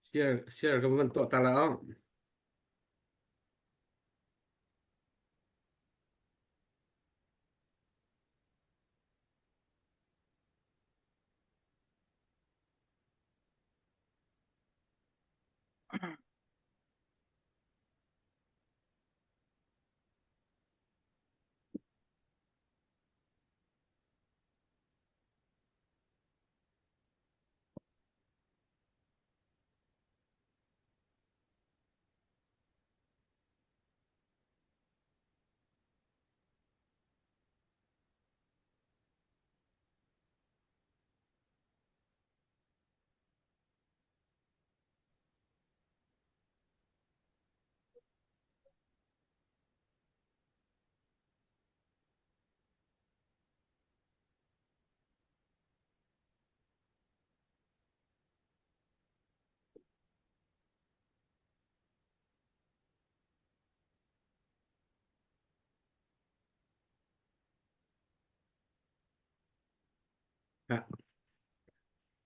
Share share ka van tuah ta la aw.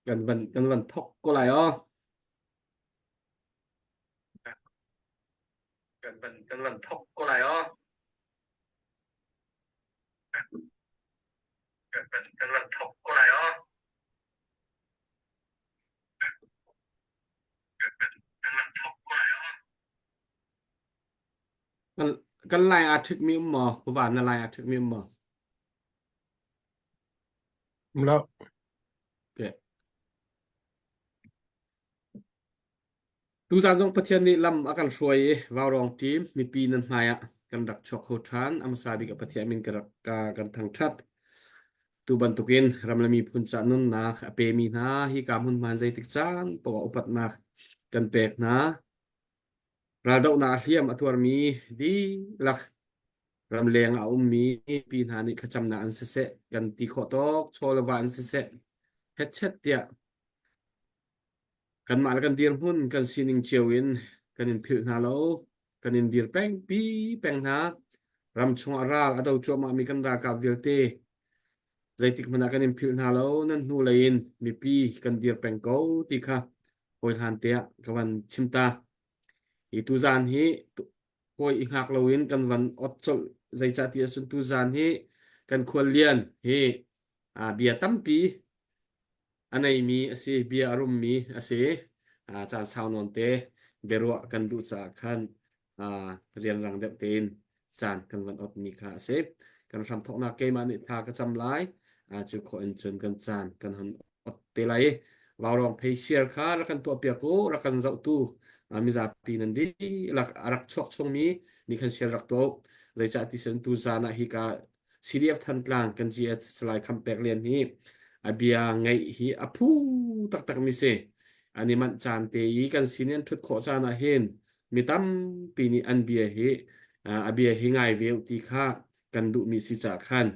Kan van kan van thok ko lai aw. Kan van kan van thok ko lai aw. Kan van kan van thok ko lai aw. Kan van kan van thok ko lai aw. Kan kan lai aa ṭhit mi um maw? Kuva na lai aa ṭhit mi um maw? Um lo. Okay. Tuzaan zong Pathian nih lam a kan hruai i Vaurawng team mipi nan hmai ah kan rak chuak kho ṭhan. A hmasa bik ah Pathian min ka rak ka kan thangṭhat. Tu bantukin ram le miphun ca nunnak a pemi hna hi ka hmunhma zeitik caan poah ah upatnak kan pek hna. Raldohnak a hliam a tuarmi dihlak ramleng ah a ummi pi hna nih thlacamnak an siseh, kan ti khawh tawk chaw le va an siseh, hetchet tiah Kanmah le kan dirhmun kan sining cio in kan in philh hna lo. Kan in dir peng pi peng hna. Ram chungah ral a do cuahmahmi kan ralkap vialte zeitik hmanh ah kan in philh hna lo. Nan hnu lei in mipi kan dir peng ko ti kha hawihlan te ah ka van chim ta. Hi tuzaan hi hawi i hngak loin kan van ot colh zeicahtiah cun tuzaan hi kan khuallian hi bia tampi a neimi a si, bia a rummi a si. Caan sau nawn te biaruah kan duh caah khan rianrang deuh tein caan kan van otmi kha a si. Kan hramthawknak keimah nih thla ka cam lai. Cu khawh in cun kan caan kan hon ot te lai i Vaurawng phei share kha rak kan tuahpiak u, rak kan zohtu mizapi nan dihlak a rak chuak chungmi nih khan share rak tuah u. Zeicah ti cun tu zan ah hika CDF Thantlang kan GS Salai Kham Pek Lian hi a bia ngaih hi a phu taktak mi si. An i manh caan te i kan sin i an ṭhut khawh caan ah hin mi tampi nih an bia hi a bia hi ngai ve u ti kha kan duhmi si caah khan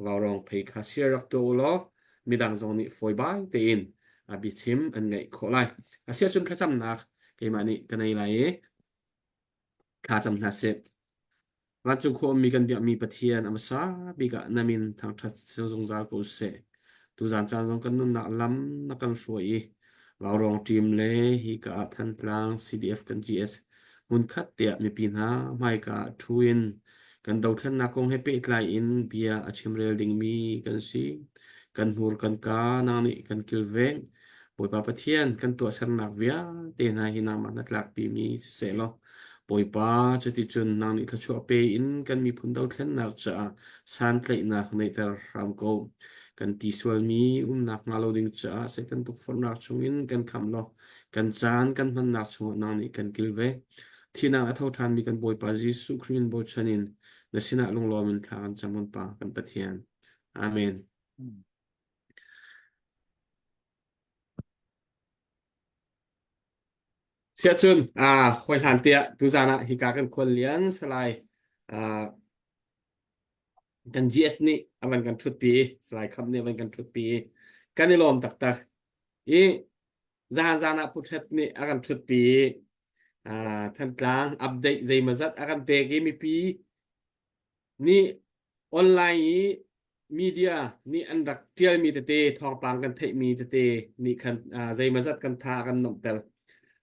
vaurawng phei kha share rak tuah u law midang zong nih fawibai tein a biachim an ngaih khawh lai. Asiahcun thlacamnak keimah nih ka nei lai i thla cam hna sih. Vancung khua ummi kan biakmi Pathian a hmasa bik ah na min thangṭhat zungzal ko seh. Tuzaan caan zong kan nunnak lam na kan hruai i Vaurawng ṭim le hika ah Thantlang CDF kan GS hmunkhat tiah mipi hna hmaika ah ṭhu in kan dothlennak kong he pehtlai in bia a chimrel dingmi kan si. Kan hmur kan kaa nang nih kan kilveng. Bawipa Pathian kan tuahsernak vialte hna hi nangmah na tlakpimi siseh law Bawipa cuticun nang nih thluachuah pe in kan miphun dothlennak caah santlaihnak neihter hram ko. Kan ti sualmi umnak hnga lo ding caah Satan tukforhnak chungin kan khamh law kan caan kan hmannak chungah nang nih kan kilve. Thihnak a tho ṭhanmi kan Bawipa Jesuh Khrih min bochan in na sinah lunglawm in thla kan cam kan Pa kan Pathian. Amen. Siahcun aa hawi tiah tuzaan ah hika kan khual lian Salai uh, kan GS nih a van kan ṭhutpi i Salai Kham nih a van kan ṭhutpi i kan i lawm taktak. I zaan zaan ah Pu Ṭhet nih a kan ṭhutpi i Thantlang update zeimawzat a kan pek i mipi nih online i media nih an rak ṭialmi tete thawngpang kan theihmi tete nih khan zeimawzat kan tha a kan nuamhter.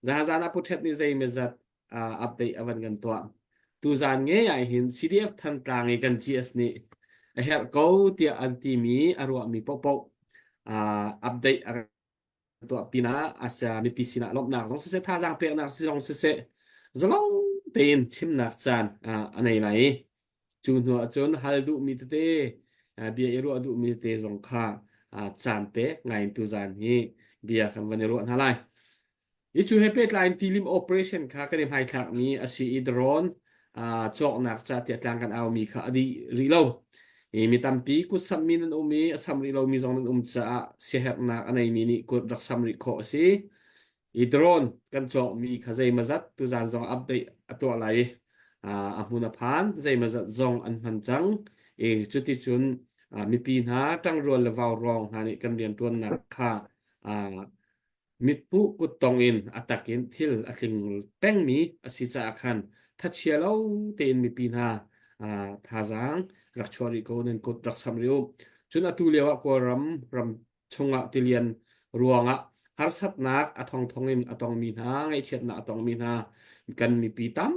Zan ah Pu Ṭhet nih zeimawzat update a van kan tuah. Tuzan nge ah hin CDF Thantlang i kan GS nih a herh ko tiah an timi a ruahmi paohpaoh update a tuah pinah asa mipi sinah lawmhnak zong siseh thazaang peknak zong siseh zalong tein chimnak caan a nei lai i cu hnu ahcun hal duhmi tete bia i ruah duhmi tete zong kha caan pek ngai in tuzaan hi bia kan van i ruah hna lai. I cu he pehtlai in tilim operation kha kan i hmaithlakmi a si i drone cawknak ca tiah tlang kan aumi kha a dih rih lo. I mi tampi kut samhmi nan um i a sam rih lomi zong nan um caah siaherhnak a neimi nih kut rak sam rih khawh a si. I drone kan cawkmi kha zeimawzat tuzaan zong update a tuah lai i a hmun a phan zeimawzat zong an hman cang. I cuticun mipi hna ṭangrual le vaurawng hna nih kan rianṭuannak kha Mitpuh kuttong in a tak in thil a tling pengmi a si caah khan thachia lo tein mipi hna thazaang rak chuah rih ko nan kut rak samh rih u. Cun atu lio ah Kawlram ram chungah tilian ruangah harsatnak a thongthong in a tongmi hna, ngaihchiatnak a tongmi hna kan mipi tam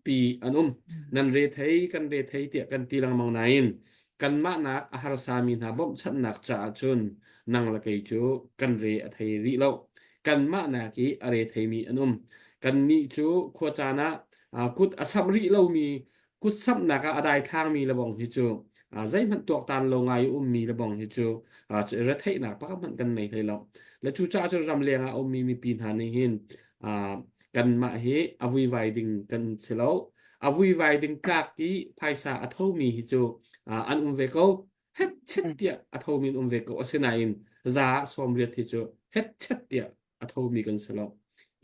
pi an um. Nan rethei kan rethei tiah kan ti lengmang nain kanmah nak a harsami hna bawmhchanhnak caah cun nang le kei cu kan re a thei rih lo. Kanmah nak i a re theimi an um. Kannih cu khua caan ah kut a samh rih lomi kut samhnak ah a daithlangmi le bong hi cu zeihmanh tuaktan lo ngai i ummi le bong hi cu retheihnak pakhat hmanh kan nei hlei lo. Le cucaah cun ramleng ah a ummi mipi hna nih hin kanmah hi a vuivai ding kan si lo. A vuivai ding tlak i phaisa a thomi hi cu an um ve ko. Hetchet tiah a thomi an um ve ko. Asinain za 80 hi cu hetchet tiah a thomi kan si lo.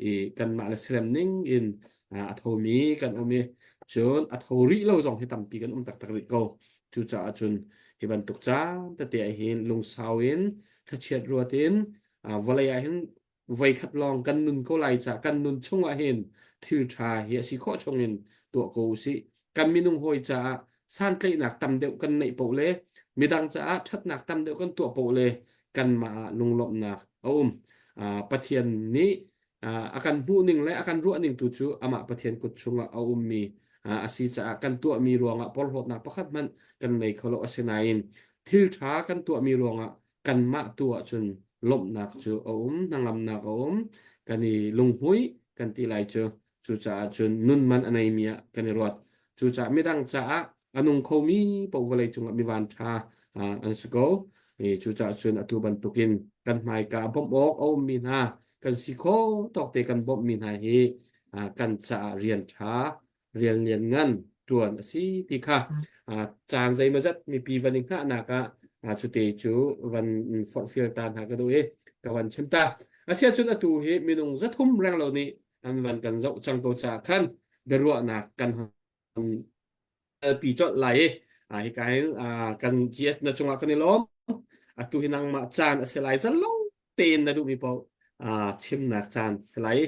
I kanmah le sirem ning in a thomi kan um i cun a tho rih lo zong hi tampi kan um taktak rih ko. Cucaah cun hi bantuk caan tete ah hin lungsau in thlachiat ruat in vawlei ah hin voikhat lawng kan nun ko lai ca kan nun chungah hin thil ṭha hi a si khawh chungin tuah ko usih. Kan minung hawi caah santlaihnak tam deuh kan neih paoh le midang caah ṭhatnak tam deuh kan tuah paoh le kanmah ah lunglawmhnak a um. Pathian nih a kan hmuhning le a kan ruahning tu cu amah Pathian kut chungah a ummi a si caah kan tuahmi ruangah porhlawtnak pakhat hmanh kan nei kho lo. Asinain thil ṭha kan tuahmi ruangah kanmah tu ahcun lawmhnak cu a um, hnangamnak a um, kan i lunghmuih kan ti lai cu. Cucaah cun nun man a neimi ah kan i ruat. Cucaah midang caah a nung khomi paoh vawlei cungah mi vanṭha an si ko. Cucaah cun atu bantukin kan hmaika bawmh awk a ummi hna kan si khawh tawk te kan bawmhmi hna hi kan caah rian ṭha rian lianngan ṭuan a si ti kha caan zeimawzat mipi van i hngahnak ah cute cu van forhfial ta hna ka duh i ka van chim ta. Asiahcun atu hi minung 300 renglo nih an van kan zoh cang ko caah khan biaruahnak kan hon kalpi colh lai i hika hin kan GS na cungah kan i lawm. Atu hi nangmah caan a si lai zalong tein na duhmi paoh chimnak caan si lai.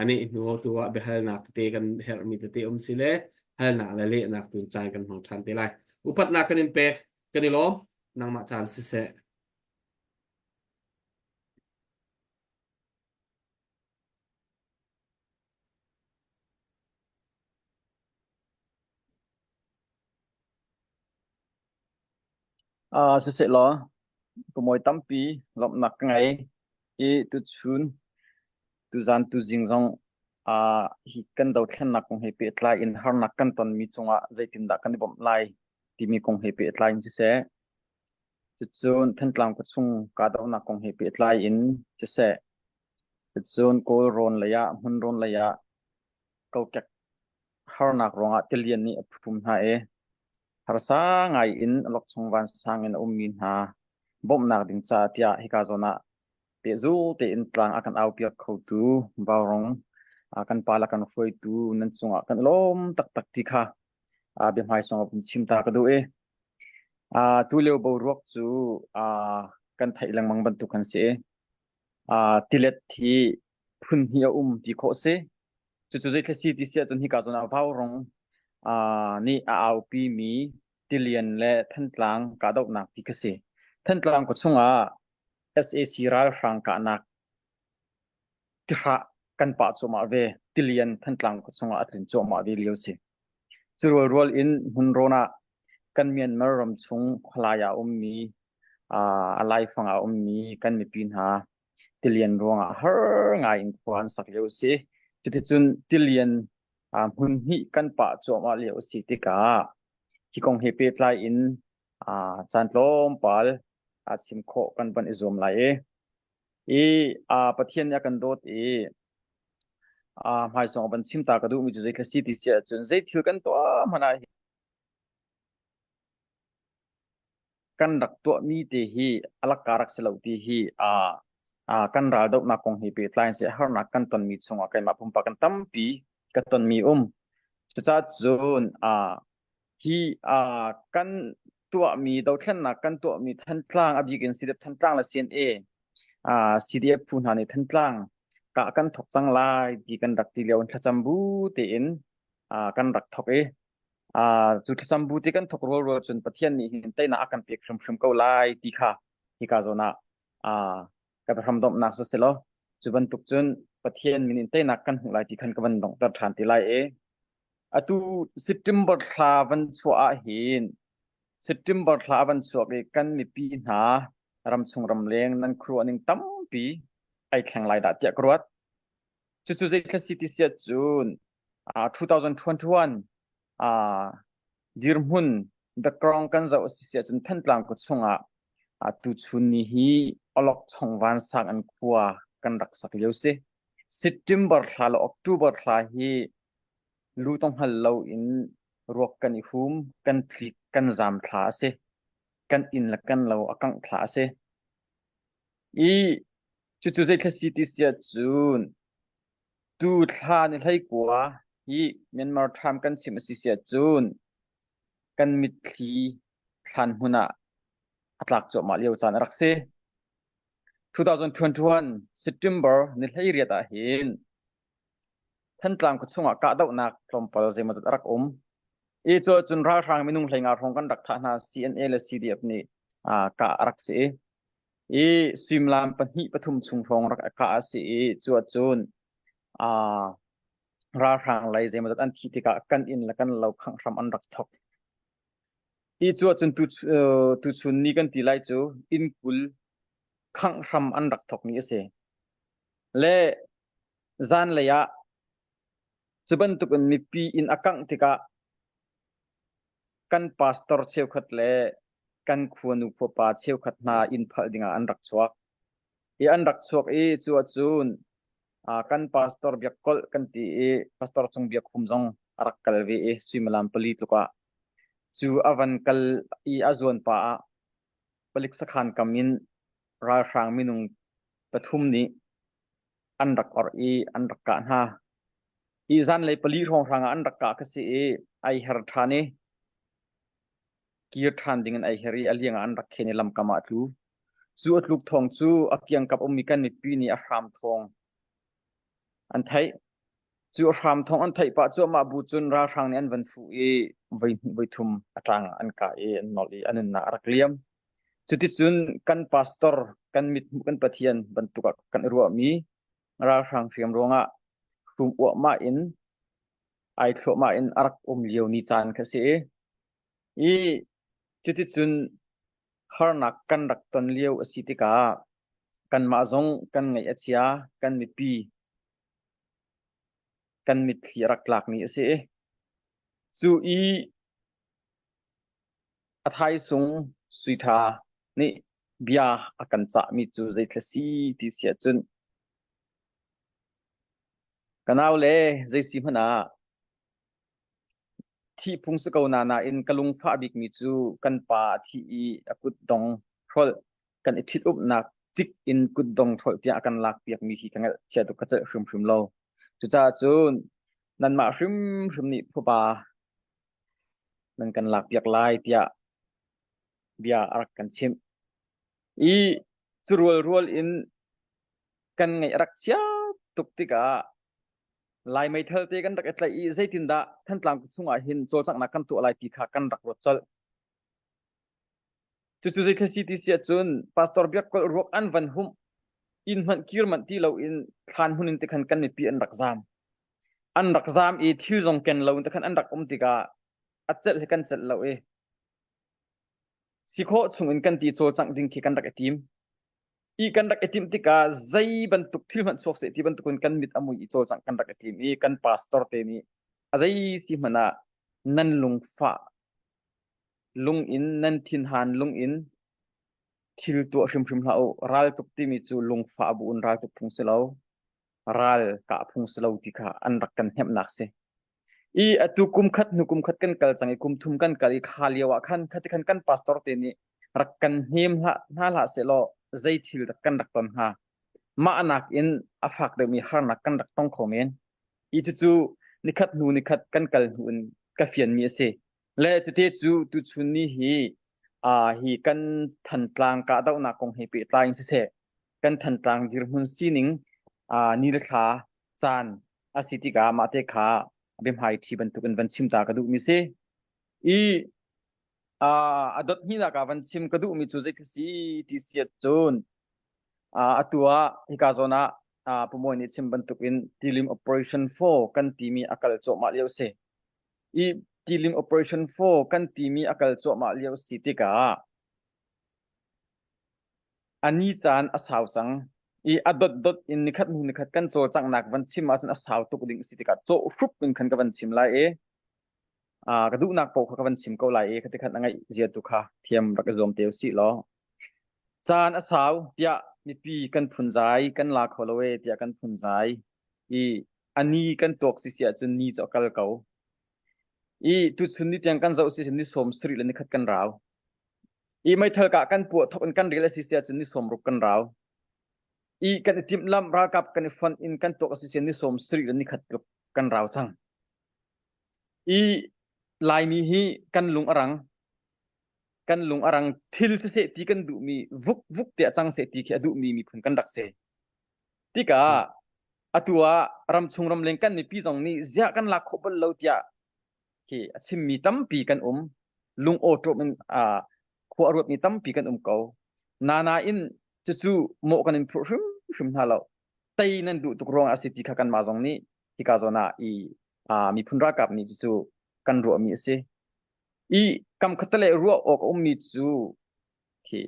Nih hnu tu ah biahalnak tete kan herhmi tete um si le halnak le lehnak tu caan kan hmang ṭhan te lai. Upatnak kan in pek, kan i lawm. Nangmah caan siseh. Siseh law ka tampi lawmhnak ka ngei i tuchun tuzaan tuzing zong hi kan dothlennak kong he pehtlai in harnak kan tonmi cungah zeitindah kan i bawmh lai timi kong he pehtlai in siseh, cucun Thantlang khuachung kahdohnak kong he pehtlai in siseh, cucun Kawlrawn lei ah hmunrawn lei ah kokek harnak ruangah tilian nih a phum hna i harsa ngai in awlokchong vansang in a ummi hna bawmhnak ding caah tiah hika zawn ah pehzul tein tlang a kan aupiak khotu Vaurawng kan pa le kan hruaitu nan cungah kan i lawm taktak ti kha biahmai song ah vun chim ta ka duh i tulio boruak cu kan theih lengmang bantuk kan si i tilet hi phun hnih a um ti khawh si. Cucu zei thil si ti si ahcun hika zawn ah Vaurong nih a aupi mi tilian le Thantlang kahdohnak ti kha si. Thantlang khuachung ah sac ralhrang kahnak tihrah kan pah cuahmah ve. Tilian Thantlang khuachung ah a tlun cuahmah ve lio si. Cu rualrual in hmunrawn ah kan Myanmar ram chung khualai ah a ummi a laifang ah a ummi kan mipi hna tilian ruangah har ngai in khua an sak lio a si. Cuticun tilian hmun hnih kan pah cuahmah lio a si tikah hi kong he pehtlai in caan tlawmpal chim khawh kan van i zuam lai i i Pathian nih a kan dawt i hmaizong a van chim ta ka duhmi cu zeithil si ti si ahcun zei thil kan tuah hmanh ah kan rak tuahmi te hi a lakka rak si lo ti hi kan raldohnak kong he pehtlai in seh harnak kan tonmi chungah keimah pumpak kan tampi ka tonmi um. Cucaah cun hi kan tuahmi dothlennak kan tuahmi Thantlang a bik in CDF Thantlang le CNA CDF phu hna nih Thantlang kah kan thok cang lai ti kan rak ti lio in thlacam bu tein kan rak thok i cu thlacam bu ti kan thok rualrual cun Pathian nih hin teinak a kan pek hrimhrim ko lai ti kha hika zawn ah ka biahram domhnak cu si lo cu bantuk cun Pathian min in teinak kan hmuh lai ti khan ka van donghter ṭhan ti lai i atu September thla van chuah ah hin September thla van chuak i kan mipi hna ramchung ramleng nan khuaruah ning tampi ai thleng lai dah tiah ka ruat. Cucu zeithla si ti siah cun 2021 dirhmun background kan zoh a si siah cun Thantlang khua chungah tuchun ni hi awlokchong vansang an khua kan rak sak lio si. September thla le October thla hi lu tong hngal lo in ruak kan i hum, kan tlik, kan zaam thla a si. Kan inn le kan lo a kangh thla a si. I cucu zeithla si ti siah cun tu thla ni 19 hi Myanmar Time kan chim a si siah cun kan mitthli thlan hmun ah a tlak cuahmah lio caan a rak si. 2021 September ni 18 ah hin Thantlang khuachung ah kahdohnak tlawmpal zeimawzat a rak um. I cu cun ralhrang minung 15 hrawng kan rak thah hna CNA le CDF nih kah a rak si i i suimilam pahnih pathum chung hrawng rak kah a si i cu ahcun ralhrang lei zeimawzat an thih tikah kan inn le kan lo khangh hram an rak thok. Hi cu ahcun tuchun ni kan ti lai cu inn 20 khangh hram an rak thokmi a si. Le zanlei ah cu bantukin mipi inn a kangh tikah kan pastor cheukhat le kan khuanu khuapa cheukhat hna inn phalh dingah an rak chuak. I an rak chuak i cu ahcun kan pastor biakkolh kan ti i pastor Cung Biak Hum zong a rak kal ve i suimilam pali tluk ah cu a van kal i a zuan pa ah palik sakhan kam in ralhrang minung pathum nih an rak orh i an rak kah hna. Hi zanlei pali hrawnghrang ah an rak kah ka si i ai her ṭhan i kir ṭhan ding in ai her i a liang ah an rak khen i lamkam ah a tlu. Cu a tluk thawng cu a kiangkap ummi kan mipi nih a hram thawng an theih. Cu a hram thawng an theih pah cuahmah bu cun ralhrang nih an van fuh i voi hnih voi thum a ṭang ah an kah i an nolh i a nunnak a rak liam. Cuticun kan pastor, kan mithmuh kan Pathian bantuk ah kan i ruahmi ralhrang hriam ruangah hrum uahmah in ai thluahmah in a rak um lio ni caan kha si i cuticun harnak kan rak ton lio a si tikah kanmah zong kan ngaih a chia, kan mipi kan mitthli a rak tlakmi a si. Cu i a thaisung Sui Tha nih bia a kan cahmi cu zeithla si ti si ahcun ka nau le zei si hmanh ah Thih phung si ko na nain ka lungfah bikmi cu kan pa a thih i a kutdong hrolh kan i ṭhitumnak cik in kutdong hrolh tiah a kan lakpiakmi hi ka ngaihchia tuk ka celh hrimhrim lo. Cucaah cun nanmah hrimhrim nih phuba nan kan lakpiak lai tiah bia a rak kan chimh. I cu rualrual in kan ngaih a rak chia tuk tikah. Lai meithal te kan rak i tlaih i zeitindah Thantlang chungah hin cawlcanghnak kan tuah lai ti kha kan rak ruat colh. Cucu zeithil si ti si ahcun Pastor Biak Kolh ruak an van humh inn hmanh kir manh ti loin thlan hmun in te khan kan mipi an rak zaam. An rak zaam i thil zong ken lo in te khan an rak um tikah a celh hi kan celh lo i si khawh chung in kan ti cawlcangh ding khi kan rak i tim. I kan rak i timh tikah zei bantuk thil hmanh chuak seh ti bantukin kan mit a mui i cawlcangh kan rak i tim i kan pastor te nih a zei si hmanh ah nan lungfah lung in nan thinhan lung in thil tuah hrimhrim hlah u. Raltuk timi cu lungfah bu in raltuk phung si lo. Ral kah phung si lo ti kha an rak kan hnemhnak si. I atu kum khat hnu kum khat kan kal cang i kum thum kan kal i kha lio ah khan khati khan kan pastor te nih rak kan hnem hlah hna hlah sehlaw zei thil dak kan rak ton hnga. Mah nakin a fak deuhmi harnak kan rak tong kho men. I cucu nikhat hnu nikhat kan kal hnu in ka fianmi a si. Le cute cu tuchun ni hi hi kan Thantlang kahdohnak kong he pehtlai in siseh, kan Thantlang dirhmun sining ni le thla caan a si tikah mah te kha biahmai ṭhi bantuk in van chim ta ka duhmi si. I a dot hnihnak ah van chim ka duhmi cu zei si ti siat cun atu ah hika zawn ah Pu Mawi nih chim bantuk in Tilim Operation 4 kan timi a kal cuahmah lio si. I Tilim Operation 4 kan timi a kal cuahmah lio si tikah a ni caan a sau cang i a dotdot in nikhat hnu nikhat kan cawlcanghnak van chim ahcun a sau tuk ding a si tikah cawh hrup in khan ka van chim lai i ka duhnak paoh kha ka van chim ko lai i khati khan a ngaih zia tu kha thiam rak i zuam te usih law caan a sau tiah mipi kan phunzai kan la kho lo e tiah kan phunzai i a ni kan tuak si si ahcun ni cu a kal ko i tuchun ni tiang kan zoh si ni sawm sarih le nikhat kan rau i meithal kah kan puah thok in kan rel a si si ahcun ni sawm ruk kan rau i kan i timhlamh ralkap kan i fonh in kan tuak a si si ni sawm sarih le nikhat tluk kan rau cang i Laimi hi kan lung a rang kan lung a rang thil siseh ti kan duhmi vuk vuk tiah cang seh ti khi a duhmi miphun kan rak si tikah atu ah ramchung ramleng kan mipi zong nih ziah kan lak khawh bal lo tiah khi a chimmi tampi kan um lung awṭawm in khua a ruatmi tampi kan um ko nanain cucu mawh kan in phurh hrimhrim hna lo tei nan duh tuk ruangah a si ti kha kanmah zong nih hika zawn ah i miphun ralkap nih cucu kan ruahmi a si i kam khattelei ruah awk a ummi cu khi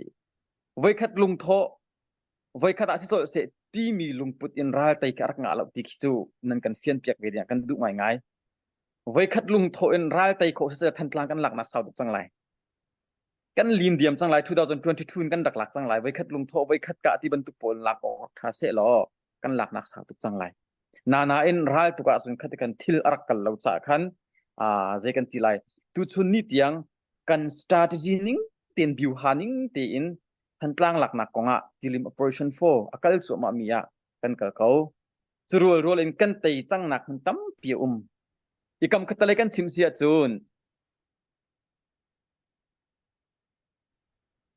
voikhat lungthawh voikhat ah si colh seh timi lungput in ral tei khi a rak ngah lo ti khi cu nan kan fian piak ve ding kan duh ngaingai voikhat lungthawh in ral tei khawh siseh Thantlang kan laknak sau tuk cang lai. Kan lim diam cang lai 2022 in kan rak lak cang lai. Voikhat lungthawh voikhat kah ti bantuk pawl lak awk ṭha seh law kan laknak sau tuk cang lai. Nana in ral tuk ahcun khati kan thil a rak kal lo caah khan zei kan ti lai. Tuchun ni tiang kan strategy ning tein biuha ning tein Thantlang laknak kongah Tilim Operation 4 a kal cuahmah mi ah kan kal ko. Cu rualrual in kan tei cangnak hmun tampi a um. I kam khatalei kan chim si ahcun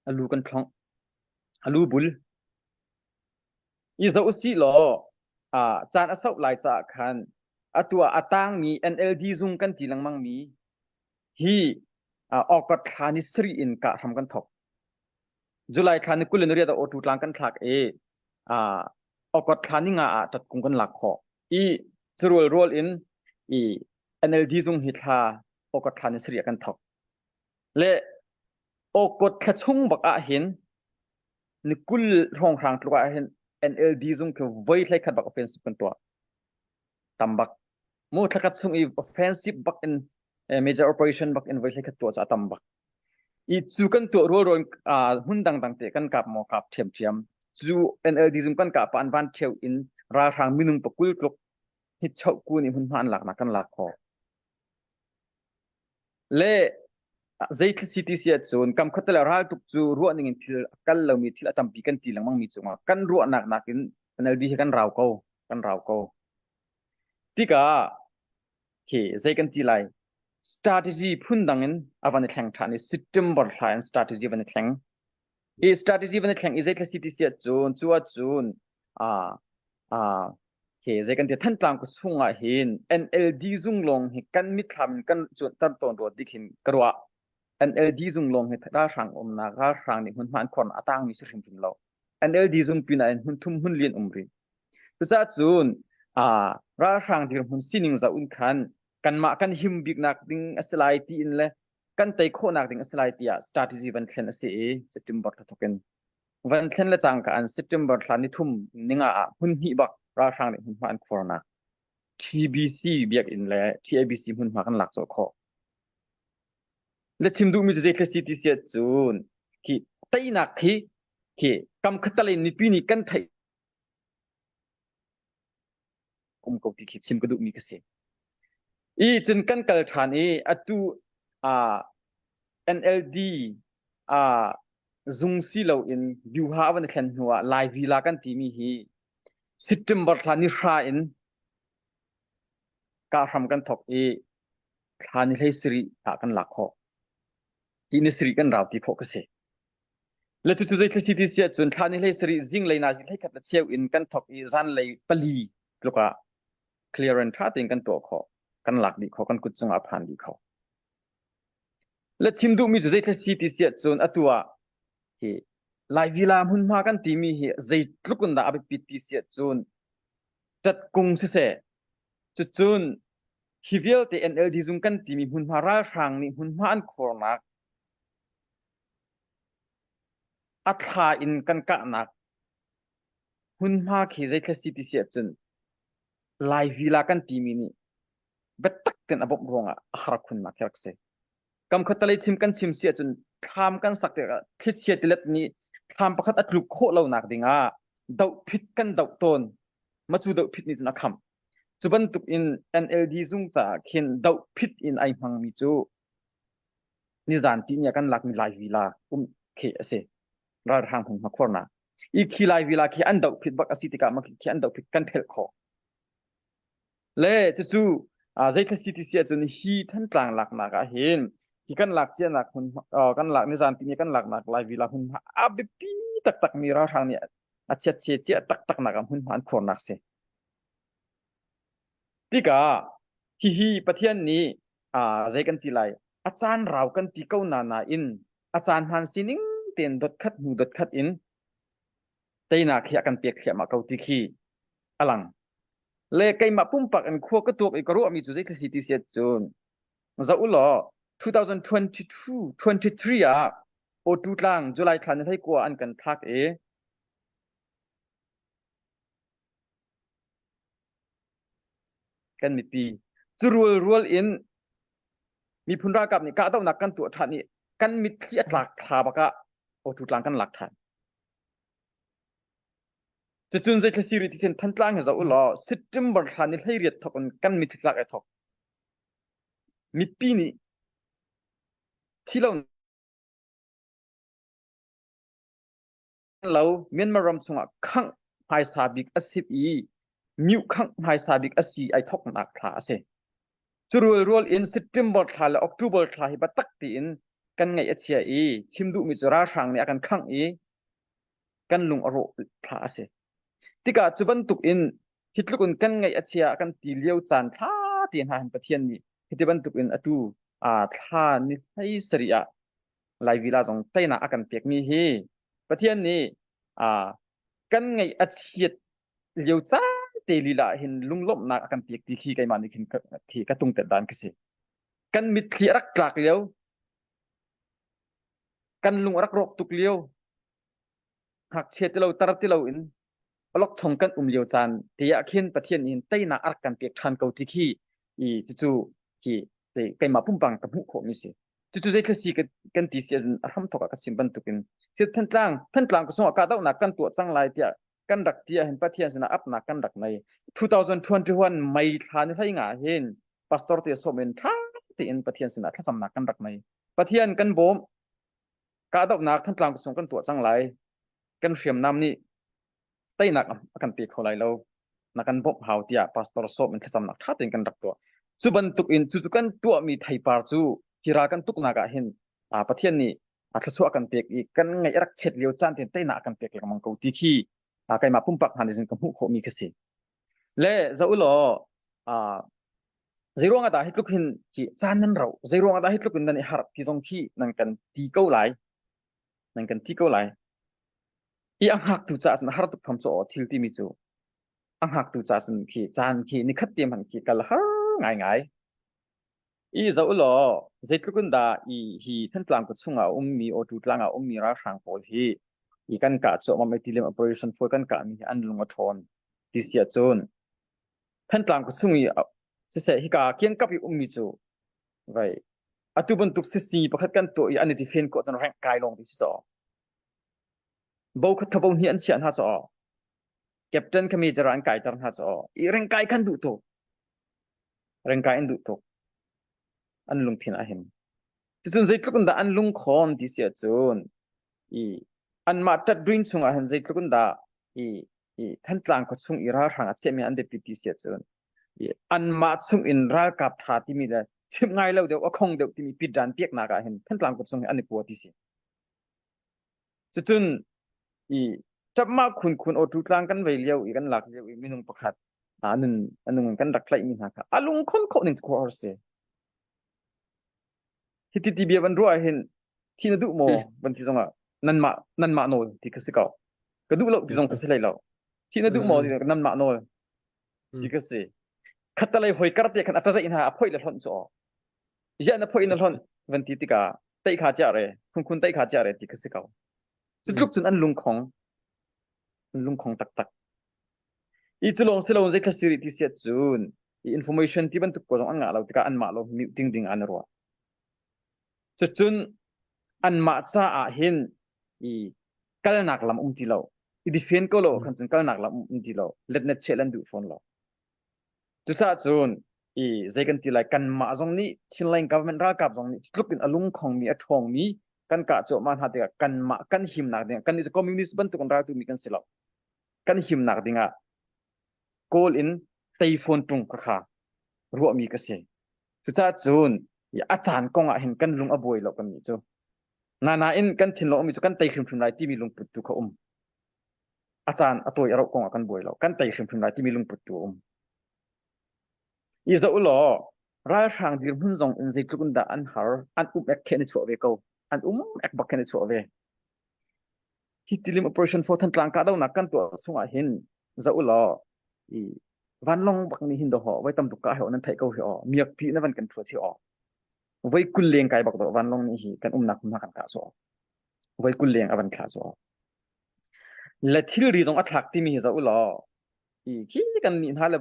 a lu kan thlongh. A lu bul. I zoh usih law caan a sauh lai caah khan atu ah a tangmi NLD zung kan ti lengmangmi hi August thla ni sarih in kah hram kan thok. July thla ni 28 ah auto tlang kan thlak i August thla ni nga ah tatkung kan lak khawh. I curual rual in i NLD zung hi thla August thla ni sarih ah kan thok. Le August thla chung bak ah hin ni 20 hrawnghrang tluk ah hin NLD zung khi voi hlei khat bak offensive kan tuah. Tam bak. Mu thlakhat chung i offensive bak in major operation bak in voi hlei khat tuah cu a tam bak. I cu kan tuah rualrual hmun dangdang te kan kap maw kap ṭhiamṭhiam. Cu NLD zung kan kah pah an van ṭheo in ralhrang minung pakul tluk hi choh ku nih hmunhma an laknak kan lak khawh. Le zei thil si ahcun kam khat le ral tuk cu ruah ning in thil a kal lomi thil a tampi kan ti lengmang mi cungah kan ruahnak nakin NLD hi kan rau ko kan rau ko. Tikah khi zei kan ti lai strategy phun dang in a van i thleng ṭhan i September thla in strategy van i thleng. I strategy van i thleng i zei thla si ti si ahcun cu ahcun ah ah Khi zei kan ti Thantlang khua chung ah hin NLD zung lawng hi kan mitthlam in kan cuanter tawn rua ti khin ka ruah. NLD zung lawng hi ralhrang umnak ralhrang nih hmunhma an khuarnak a tangmi si hrimhrim lo. NLD zung pin ah hin hmun thum hmun lian um rih. Cucaah cun ralhrang dirhmun sining zoh in khan kanmah kan him biknak ding a si lai tiin le kan tei khawhnak ding a si lai tiah strategy van thlen a si i September thla thawk in van thlen le cangka an September thla nithum ninga ah hmun hnih bak ralhrang nih hmunhma an khuarnak TBC biakinn le TABC hmunhma kan lak colh khawh. Na chim duhmi cu zei thil si ti si ahcun khi teinak khi khi kam khatal in mipi nih kan theih um ko ti khi chim ka duhmi ka si. I cun kan kal ṭhan i atu uh, NLD uh, zung si loin Byuha a van i thlen hnu ah Lai Vila kan timi hi September thla ni hra in kahram kan thok i thla ni hlei sarih ah kan lak khawh. Ti ni sarih kan rau ti khawh ka si. Le cucu zei thil si ti si ahcun thla ni hlei sarih zinglei nazi hlei khat le cheu in kan thok i zanlei pali tluk ah clearance ṭha tein kan tuah khawh. Kan lak dih khawh, kan kut cungah a phan dih kho. Le chim duhmi cu zei thil si ti si ahcun atu ah hi Lai Vila hmunhma kan timi hi zeitluk in dah a biapit ti si ahcun catkung siseh cucun hi vialte NLD zung kan timi hmunhma ralhrang nih hmunhma an khuarnak a thla in kan kahnak hmunhma khi zeithla si ti si ahcun Lai Vila kan timi nih biatak tein a bawmh ruangah a har khunnak khi rak si. Kam khatalei chim kan chim si ahcun thlam kan sak tikah thlichia tilet nih thlam pakhat a tluk khawh lonak dingah dohphit kan doh tawn. Macu dohphit nih cun a khamh. Cu bantuk in NLD zung caah khin dohphit in ai hmangmi cu nizan ti ni ah kan lakmi Lai Vila um khi a si. Ralhrang hmun hmakhuarnak. I khi Lai Vila khi an dohphit bak a si tikah mah khi an dohphit kan phelh khawh. Le cucu zeithla si ti si ahcun hi Thantlang laknak ah hin hi kan lak cianak hmun kan lak nizan ti ni kan laknak Lai Vila hmun a biapi taktak mi ralhrang nih a chiatchia cia taktak nak ah hmunhma an khuarnak si. Tikah hihi Pathian nih zei kan ti lai a caan rau kan ti ko na nain a caan hmaan sining tein dotkhat hnu dotkhat in teinak hi a kan pek thliahmah ko ti khi a lang. Le keimah pumpak in khua ka tuak i ka ruahmi cu zeithil si ti si cun zoh u law 2022 23 ah Awtu tlang July thla ni hlei kua an kan thlak i kan mipi cu rual rual in miphun ralkap nih kahdohnak kan tuah ṭhan i kan mitthli a tlak thla bak ah Awtu tlang kan lak ṭhan. Cucun zeithil si rih ti sin Thantlang hi zoh u law September thla ni 18 thawk in kan mitthli tlak ai thawk. Mipi nih thi lo lo Myanmar ram chungah khangh hmaisa bik a si i myu khangh hmaisa bik a si ai thawknak thla a si. Cu rualrual in September thla le October thla hi biatak tiin kan ngaih a chia i chim duhmi cu ralhrang nih a kan khangh i kan lung a rawh thla a si. Tikah cu bantuk in hi tluk in kan ngaih a chia kan ti lio caan thla ti hna hin Pathian nih hiti bantuk in atu thla ni hlei sarih ah Lai Vila zong teinak a kan pekmi hi Pathian nih kan ngaih a chiat lio caan te lila ah hin lunglawmhnak a kan pek ti khi keimah nih khin khi ka tungtet dan ka si. Kan mitthli a rak tlak lio, kan lung a rak rawk tuk lio, ngakchia ti lo tar ti lo in awlokchong kan um lio caan te ah khin Pathian nih teinak a rak kan pek ṭhan ko ti khi i cucu hi keimah pumpang ka hmuh khawhmi si. Cucu zeithil si kan ti si ahcun a hramthawk ah ka chim bantukin si Thantlang Thantlang ka sungah kahdohnak kan tuah cang lai tiah kan rak ti ahhin Pathian sinah apnak kan rak nei. 2021 May thla ni hlei nga hin pastor te sawm in ṭha tein Pathian sinah thlacamnak kan rak nei. Pathian kan bawm kahdohnak Thantlang sung kan tuah cang lai. Kan hriamnam nih teinak a kan pe kho lai lo. Na kan bawmh hau tiah pastor sawm in thlacamnak ṭha tein kan rak tuah. Cu bantuk in cu kan tuahmi theipar cu hi ral kan tuknak ah hin Pathian nih thluachuah kan pek i kan ngaih rak chiat lio caan tein teinak kan pek lengmang ko ti khi keimah pumpak hna nih cun ka hmuh khawhmi ka si. Le zoh u law uh, zeiruang ah dah hi tluk hin hi caan nan rauh zeiruang ah dah hi tluk in nan i harh ti zong khi nan kan ti ko lai nan kan ti ko lai i a hngaktu caah cun a har tuk tham cu aw thil timi cu a hngaktu caah cun khi caan khi nikhat te hmanh khi kal har ngaingai I zoh law zeitluk in dah i hi Thantlang khua chungah a ummi Awtu tlang ah a ummi ralhrang pawl hi i kan kah cuahmah i tilim operation fual kan kahmi hi an lung a ṭhawn ti si ahcun Thantlang khua chung i siseh hika kiangkap i ummi cu vai atu bantuk sisi pakhat kan tuah i an i tifen khawh cun rank kai lawng ti si caw. Bo khat kha bo hnih an chiah hna caw. Captain kha major ah an kaiter hna caw. I rank kai khan duh tuk. Rengkai an duh tuk. An lungthin ah hin. Cucun zeitluk in dah an lungkhawn ti si ahcun i anmah ṭatrin chungah hin zeitluk in dah i i Thantlang khua chung i ralhrang a chiahmi an biapit ti si ahcun i anmah chung in ralkap ṭha timi le chimh ngai lo deuh a khong deuh timi pitran piaknak ah hin Thantlang khua chung hi an i pua ti si. Cucun i ṭapmah khunkhun awṭu tlang kan vei lio i kan lak lio i minung pakhat a nun a nung in kan rak tlaihmi hna kha a lungkhon khawh ning cu khuaruahhar si. Hiti ti bia van ruah hin thi na duh maw van ti zongah nanmah nanmah nawl ti ka si ko. Ka duh lo ti zong ka si hlei lo. Thi na duh maw ti nanmah nawl ti ka si. Khattalei hoi kar te khan a ṭazaih hna a phoih le hlonh cu aw. Ya na phoih na hlonh van ti tikah teih kha chiah re khunkhun teih kha chiah re ti ka si ko. Cu tluk cun an lungkhong an lungkhong taktak. I cu lawng si lo zei thla siri ti siat cun i information ti bantuk ko zong an ngah lo tikah anmah lo mute ding ding an ruah. Cucun anmah caah hin i kalnak lam um ti lo. I defend ko lo khan cun kalnak lam um ti lo. Letnet chel an duh fawn lo. Cucaah cun i zei kan ti lai kanmah zong nih Chinland government ralkap zong nih tluk in a lungkhongmi a ṭhawngmi kan kah cuahmah hna tikah kanmah kan himnak ding kan nih communist bantuk in raltumi kan si lo. Kan himnak ding ah Kawl in teifawn ṭung ka kha ruahmi ka si. Cucaah cun a caan kong ah hin kan lung a buai lo kan nih cu. Nain kan thinlung ummi cu kan tei hrimhrim lai timi lungput tu kha um. A caan a tawi a rauh kong ah kan buai lo. Kan tei hrimhrim lai timi lungput tu a um. I zoh law ralhrang dirhmun zong in zeitluk in dah an har, an um ek khen i chuah ve ko. An um ek bak khen i chuah ve. Hi tilim operation for Thantlang kahdohnak kan tuah chungah hin zoh ulaw i vanlawng bak nih hin dawh voi tam tuk ka he nan theih ko hi aw miak pi na van kan thuat hi aw voi 20 leng kai bak do vanlawng nih hi kan umnak hmun kan kah so voi 20 leng a van thla so le thilri zong a thlak timi hi zoh ulaw i khi kan nih hna le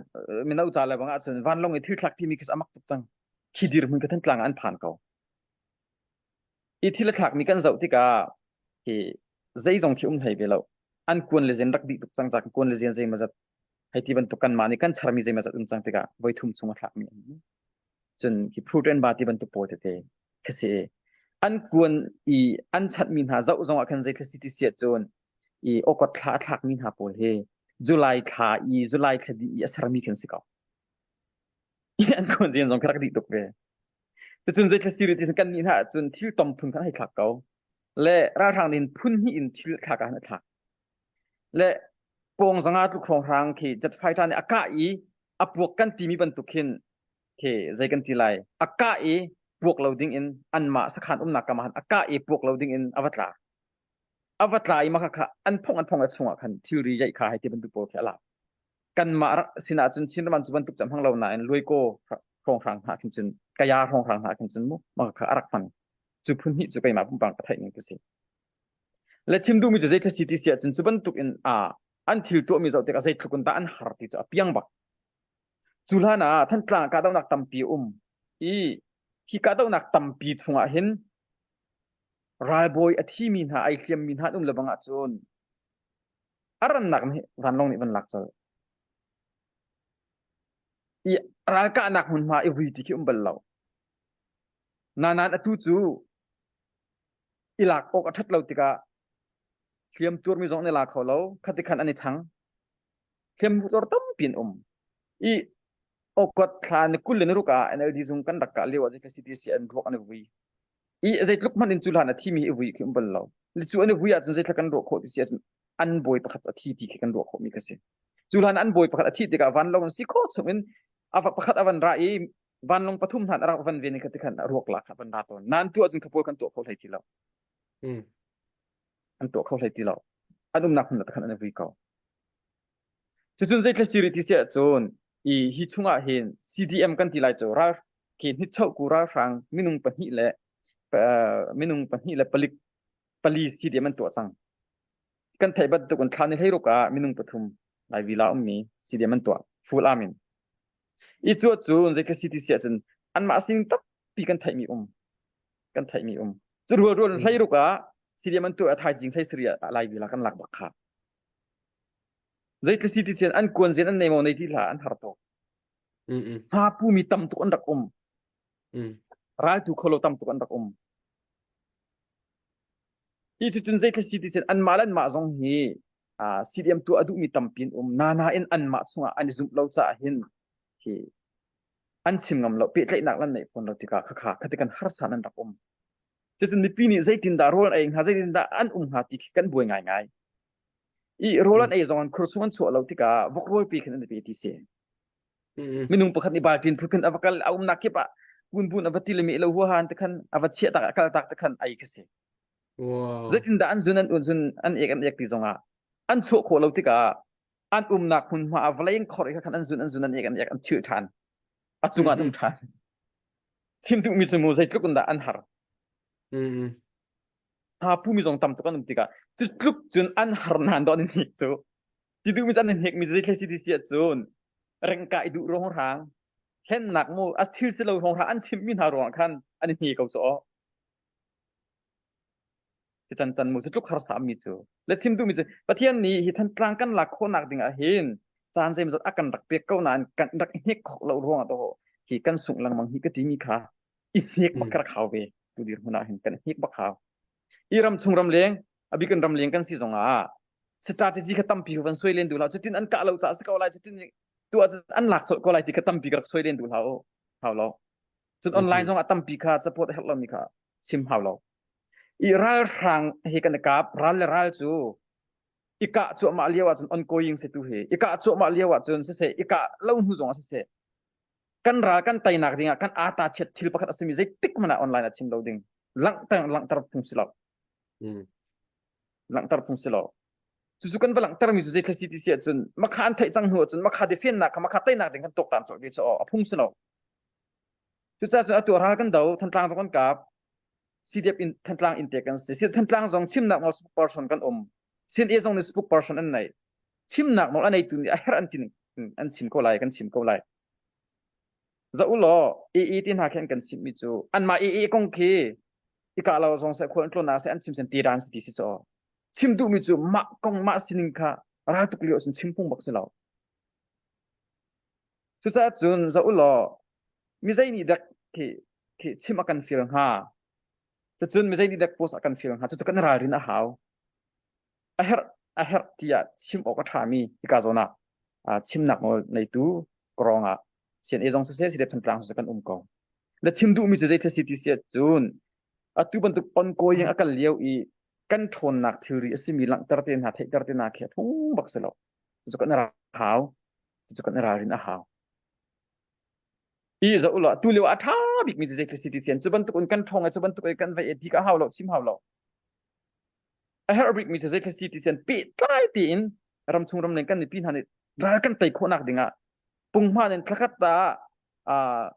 mino ca le bang ahcun vanlawng i thil thlak timi khi amak tuk cang khi dirhmun ka Thantlang ah an phan ko I thil a thlakmi kan zoh tikah hi zeizong khi um hlei ve lo. An kuan le zen rak dih tuk cang ca kuan le zen zeimawzat hei ti bantuk kanmah nih kan charmi zeimawzat um cang tikah voi thum chung a thlakmi an um. Cun hi fruit and ba ti bantuk pawl tete khi si. An kuan i an chanhmi hna zoh zong ah khan zei thil si ti si ahcun i awkot thla a thlakmi hna pawl hi July thla i July thla dih i a sermi khin si ko. An kuan zen zong khi rak dih tuk ve. Cucun zeithil si rih ti kan nih hna ahcun thil tom phun khan hei thlak ko. Le ralhrang in phun hnih in thil thlak ah a thlak. Le pawng zanga tluk hrawnghrang khi jet fighter nih a kah i a puak kan timi bantuk khin khi zei kan ti lai a kah i puak lo ding in anmah sakhan umnak kam ah a kah i puak lo ding in a va tla. A va tla i mah kha an phong an phong a chungah khan thilri yaih kha hei ti bantuk pawl khi a lak. Kanmah sinah cun Chin ram cu bantuk cam hmang lo nain Luaikaw hrawnghrang hna khin cun Kaya hrawnghrang hna khin cun mu mah kha a rak hman. Cu phun hnih cu keimah pumpak ka theih ning ka si. Le chim duhmi cu zei si ti si ahcun cu bantuk in a an thil tuahmi zoh tikah zeitluk in dah an har ti cu a piang bak. Cu hlan ah Thantlang kahdohnak tampi a um i hi kahdohnak tampi chungah hin ralbawi a thimi hna ai hliammi hna an um le bang ahcun A rannak nih vanlawng nih van lak colh. I ralkahnak hmunhma i vui ti khi um bal lo. Nain atu cu i lak awk a ṭhat lo tikah hliam tuarmi zong an i la kho lo. Khati khan an i chang. Hliam tuar tampi an um. I August thla ni 20 le ni ruk ah NLD zung kan rak kah lio ah zeitluk an ruak an i vui. I zeitluk hmanh in cu hlan a thimi hi i vui khi um bal lo. Cu an i vui ahcun zeitluk kan ruah khawh ti si ahcun an bawi pakhat a thi ti khi kan ruah khawhmi ka si. Cu hlan an bawi pakhat a thih tikah vanlawng in si khawh chung in a pakhat a van ra i vanlawng pathum hlan a rak van ven i kha tikhan a ruak lak kha van ra tawn. Nan tuah cun kha pawl kan tuah kho hlei ti lo. An tuah kho hlei ti lo. An umnak hmun ah khan an i vui ko. Cucun zeithil si rih ti si ahcun i hi chungah hin CDM kan ti lai cu ral khi hnichohku ralhrang minung pahnih le minung pahnih le palik pali CDM an tuah cang. Kan theih bantuk in thla ni hleiruk ah minung pathum Lai Villa ummi CDM an tuah full arm in. I cu ahcun zeithil si ti si ahcun anmah sining tampi kan theihmi um. Kan theihmi um. Cu rual rual hleiruk ah CDM an tuah a thaizing hlei sarih ah Lai Villa kan lak bak kha. Zeitluk si ti cun an kuan zian an nei maw nei ti hlah an har tuk. Hma pumi tam tuk an rak um. Raltu kholo tam tuk an rak um. Hi cucun zeitluk si ti cun anmah le anmah zong hi CDM tuah a duhmi tampi an um. Nana in anmah chungah an i zumh lo caah hin hi an chim ngam lo pehtlaihnak lan neih fawn lo tikah khakha khati kan harsa nan rak um. Cucun mipi nih zeitindah rawl an ei hnga zeitindah an um hnga ti khi kan buai ngaingai. I rawl an ei zong an khur chung an chuah lo tikah vok rawl pi khin an pe ti si. Minung pakhat nih balṭin phu khin a va kal a umnak kip ah kunbun a va ti le mi lo huahan te khan a va chiah tak a kal tak te khan ai khi si. Wow. Zeitindah an zun an un zun an ek an ek ti zongah an chuah khawh lo tikah an umnak hmunhma a vawlei in khor i khan an zun an zun an ek an ek an chilh ṭhan. A cungah an um ṭhan. Chim duhmi cu mu zeitluk in dah an har. Hna pumi zong tam tuk an um tikah cu tluk cun an har nan dawh an hnik cu ti duhmi cu an hnik mi cu zeitlai si ti si ahcun rengka i duh ruang hrang hlennak mu a thil si lo ruang hrang an chimmi hna ruangah khan an i hne ko cu aw ti can can mu cu tluk harsa mi cu le chim duhmi cu Pathian nih hi Thantlang kan lak khawhnak ding ah hin caan zeimawzat a kan rak pek ko nain kan rak i hnek khawh lo ruangah to hi kan sungh lengmang hi ka timi kha i hnek bak ka rak hau ve tu dirhmun ah hin kan hnek bak hau i ram chung ram leng a bik in ram leng kan si zong ah strategy kha tampi van suai len duh hlah cutin an kah lo caah si ko lai cutin tu ah an lak colh ko lai ti kha tampi ka rak suai len duh hlah hau lo cun online zong ah tampi kha support a herh lomi kha chim hau lo i ralhrang he kan i kap ral le ral cu i kah cuahmah lio ahcun ongoing si tu hi i kah cuahmah lio ahcun siseh i kah lo hnu zong ah siseh kan ral kan teinak ding ah kan ata chiat thil pakhat a simi zeitik hmanh ah online ah chim lo ding langhter langhter phung si lo langhter phung si lo cucu kan va langhter mi cu zei si ti si ahcun makha an theih cang hnu ahcun makha defennak kha makha teinak ding kan tuaktan colh ve cu a phung si lo cucaah cun atu ral kan do Thantlang zong kan kap CDF in Thantlang in te kan si Thantlang zong chimnak nawl spokesperson kan um CNA zong nih spokesperson an nei chimnak nawl a neitu nih a herh an tin an chim ko lai kan chim ko lai za u law AA ti hna khin kan chimmi cu anmah AA kong khi i kah lo zong seh khual an tlawn seh an chim sen ti dan si ti si chaw chim duhmi cu mah kong mah sining kha ral tuk lio cun chim phung bak si lo cucaah cun za u law mi zei nih dek khi khi chim a kan fil hnga cucun mi zei nih dek post a kan fil hnga cucu kan ralrin a hau a herh a herh tiah chim awk a ṭhami hika zawn ah chimnak nawl neitu kawrong ah CNA zong siseh CDF Thantlang siseh kan um ko. Na chim duhmi cu zei thil si ti si ahcun atu bantuk ongoing a kal lio i kan ṭhawnnak thilri a simi langhter te hna theihter te hna khi a phung bak si lo. Cucu kan i hau. Cucu kan i ralrin a hau. I zoh ulaw tu lio a ṭha bikmi cu zei thil si ti sian cu bantuk in kan ṭhawng i cu bantuk in kan vai i ti ka hau lo chim hau lo. A herh bikmi cu zei thil si ti sian pehtlai tein ramchung ramleng kan mipi hna nih ral kan tei khawhnak dingah punghman in thlakhat ah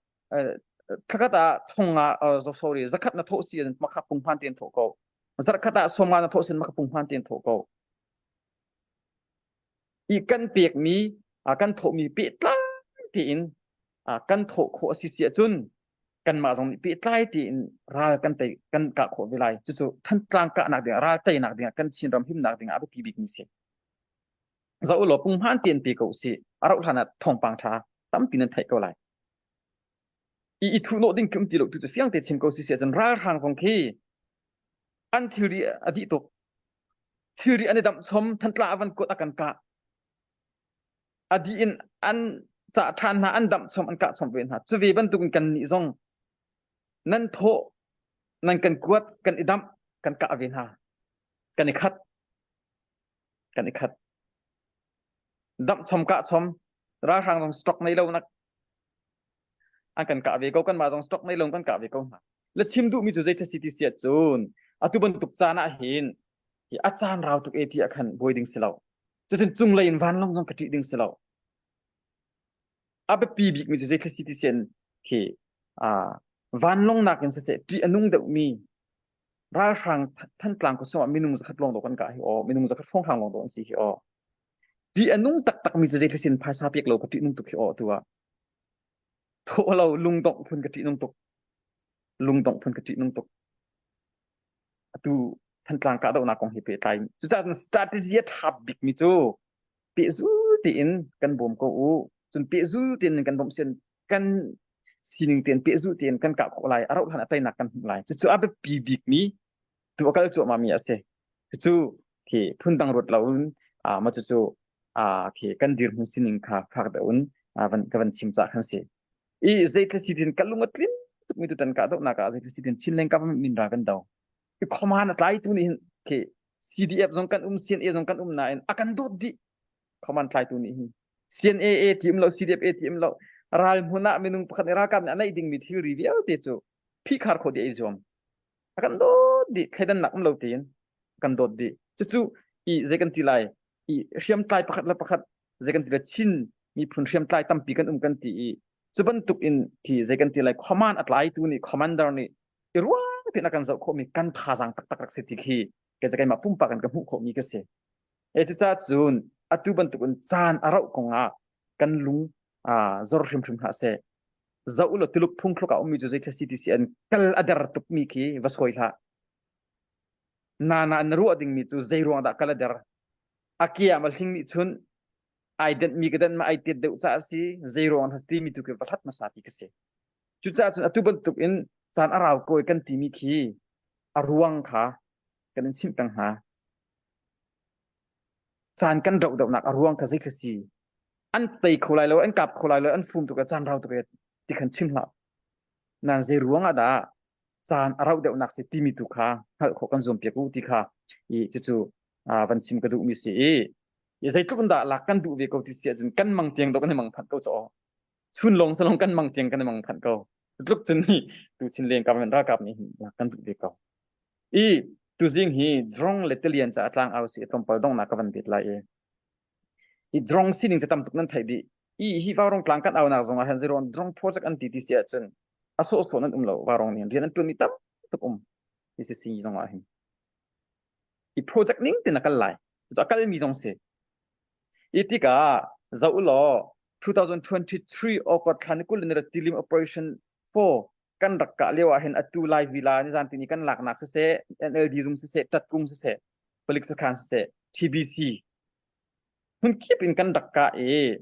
thlakhat ah thong ah sorry zakhat na thawh si in makha punghman tein thawh ko zarkhat ah sawmnga na thawh sin makha punghman tein thawh ko i kan pekmi kan thawhmi pehtlai tein kan thawh khawh a si si ahcun kanmah zong nih pehtlai tein ral kan tei kan kah khawh ve lai cucu Thantlang kahnak dingah ral teinak dingah kan Chinram himnak dingah a biapi bikmi si zoh law punghman tein pe ko usih a rauh hlan ah thawngpang ṭha tampi nan theih ko lai i i thuhnawh ding khi um ti lo tu cu fiang te chim ko si si ahcun ralhrang zong khi an thilri a dih tuk thilri an i damh chom Thantlang a van kuat a kan kah a dih in an cah ṭhan hna an damh chom an kah chom ve hna cu ve bantukin kan nih zong nan thawh nan kan kuat kan i damh kan kah ve hna kan i khat kan i khat. Damh chom kah chom ralhrang zong stock nei lo nak an kan kah ve ko kan mah zong stock nei lo kan kah ve ko hna. Le chim duhmi cu zei si ti si ahcun atu bantuk caan ah hin hi a caan rau tuk e ti ah khan buai ding si lo. Cucun cunglei in vanlawng zong ka ṭih ding si lo. A biapi bikmi cu zei si ti si khi vanlawng nakin siseh ṭih a nung deuhmi ralhrang Thantlang khua chungah minung zakhat lawng dawh kan kah hi aw minung zakhat hrawnghrang lawng dawh an si hi aw ṭih a nung taktakmi cu zei sin phaisa pek lo ka ṭih nung tuk hi aw tu ah thawh lo lungdongh phun ka ṭih nung tuk lungdongh phun ka ṭih nung tuk atu Thantlang kahdohnak kong he pehtlai cucaah strategy a ṭha bikmi cu pehzul tein kan bawm ko u cun pehzul tein kan bawmh sian kan sining tein pehzul tein kan kah khawh lai a rauh hlan a teinak kan hmuh lai cucu a biapi bikmi tu a kal cuahmah mi a si cucu khi phundang ruat lo in ma cucu khi kan dirhmun sining kha fak deuh in van ka van chim cah khan si i zeitluk si tin kan lung a tlin tukmi tutan kah dohnak ah zeitluk si tin Chinland government min ra kan do i command a tlaitu nih hin khi CDF zong kan um CNA zong kan um nain a kan dawt dih command tlaitu nih hin CNA A ti um lo CDF A ti um lo ral hmun ah minung pakhat nih ralkap nih a neih dingmi thilri vialte cu phihkhar khawh dih ai zuam a kan dawt dih thleidannak um lo tein a kan dawt dih cucu i zei kan ti lai i hriamtlai pakhat le pakhat zei kan ti lai Chin miphun hriamtlai tampi kan um kan ti i cu bantuk in khi zei kan ti lai command a tlaitu nih commander nih i ruang tein a kan zoh khawhmi kan thazaang taktak rak si ti khi kei cu keimah pumpak in ka hmuh khawhmi ka si. E cucaah cun atu bantuk in caan a rauh kong ah kan lung zor hrimhrim hlah seh. Zoh law Tuluk phungthluk ah ummi cu zei si ti si an kal a der tukmi khi va sawi hlah. Nana na ruah dingmi cu zei ruang dah kal a der? A ke ah ma hling nih chun ai denhmi ka denh ma ai tet deuh caah si zei ruang dah timi tu khi va hlat hmasa ti ka si. Cucaah cun atu bantuk in caan a rau kawi kan timi khi a ruang kha kan in chimh peng hna. Caan kan rauh deuhnak a ruang kha zeitluk si? An tei kho lai lo, an kap kho lai lo, an fum tuk i caan rau tuk i ti khan chim hlah. Nan zei ruang ah dah caan a rauh deuhnak si timi tu kha hngalh khawh kan zuam piak u ti kha i cucu van chim ka duhmi si i zeitluk in dah lak kan duh ve ko ti si ahcun kan mang tiang dawh kan i mang phanh ko caw. Chun lawng salong kan mang tiang kan i mang phanh ko. Tluk cun hi tu chin leng government ralkap nih hin lak kan duh ve ko. I tuzing hi drong le tilian ca tlang au si tlawmpal donghnak ka van bet lai i hi drong sining cu tam tuk nan theih dih. I hi vaurong tlang kan aunak zong ah hin zeruang drong project an ti ti si ahcun a sawhsawh nan um lo vaurong nih rian an tuan mi tam tuk um hi si si zong ah hin i project ning tin a kal lai cu a kal mi zong si i tikah zoh law 2023 August thla ni 20 ni tilim operation 4 kan rak kah lio ah hin atu lai vila ni zan tini kan laknak siseh NLD zung siseh tatkung siseh palik sakhan siseh TBC hmun kip in kan rak kah i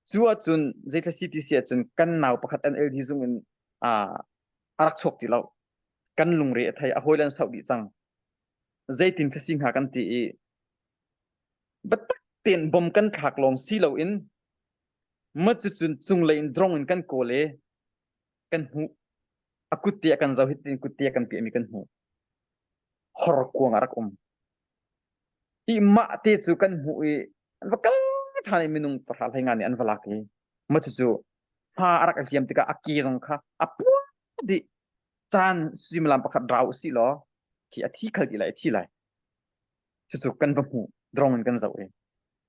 cu ahcun zeithla CTC ahcun kan nau pakhat NLD zung in a rak chuak ti lo kan lungre a thei a hawi lan sauh dih cang zeitin thlasi hnga kan ti i biatak tein bom kan thlak lawng si loin ma cucun cunglei in drone in kan kawl i kan hmuh a kutte a kan zoh hitin kutte a kan piahmi kan hmuh horkuang a rak um i mah te cu kan hmuh i an va kal ṭhan i minung pahra hlei nga nih an va lak i ma cucu hma a rak hliam tikah a ke zong kha a puah dih caan suimilam pakhat rau usih law khi a thi khal ti lai a thi lai cucu kan va hmuh drone in kan zoh i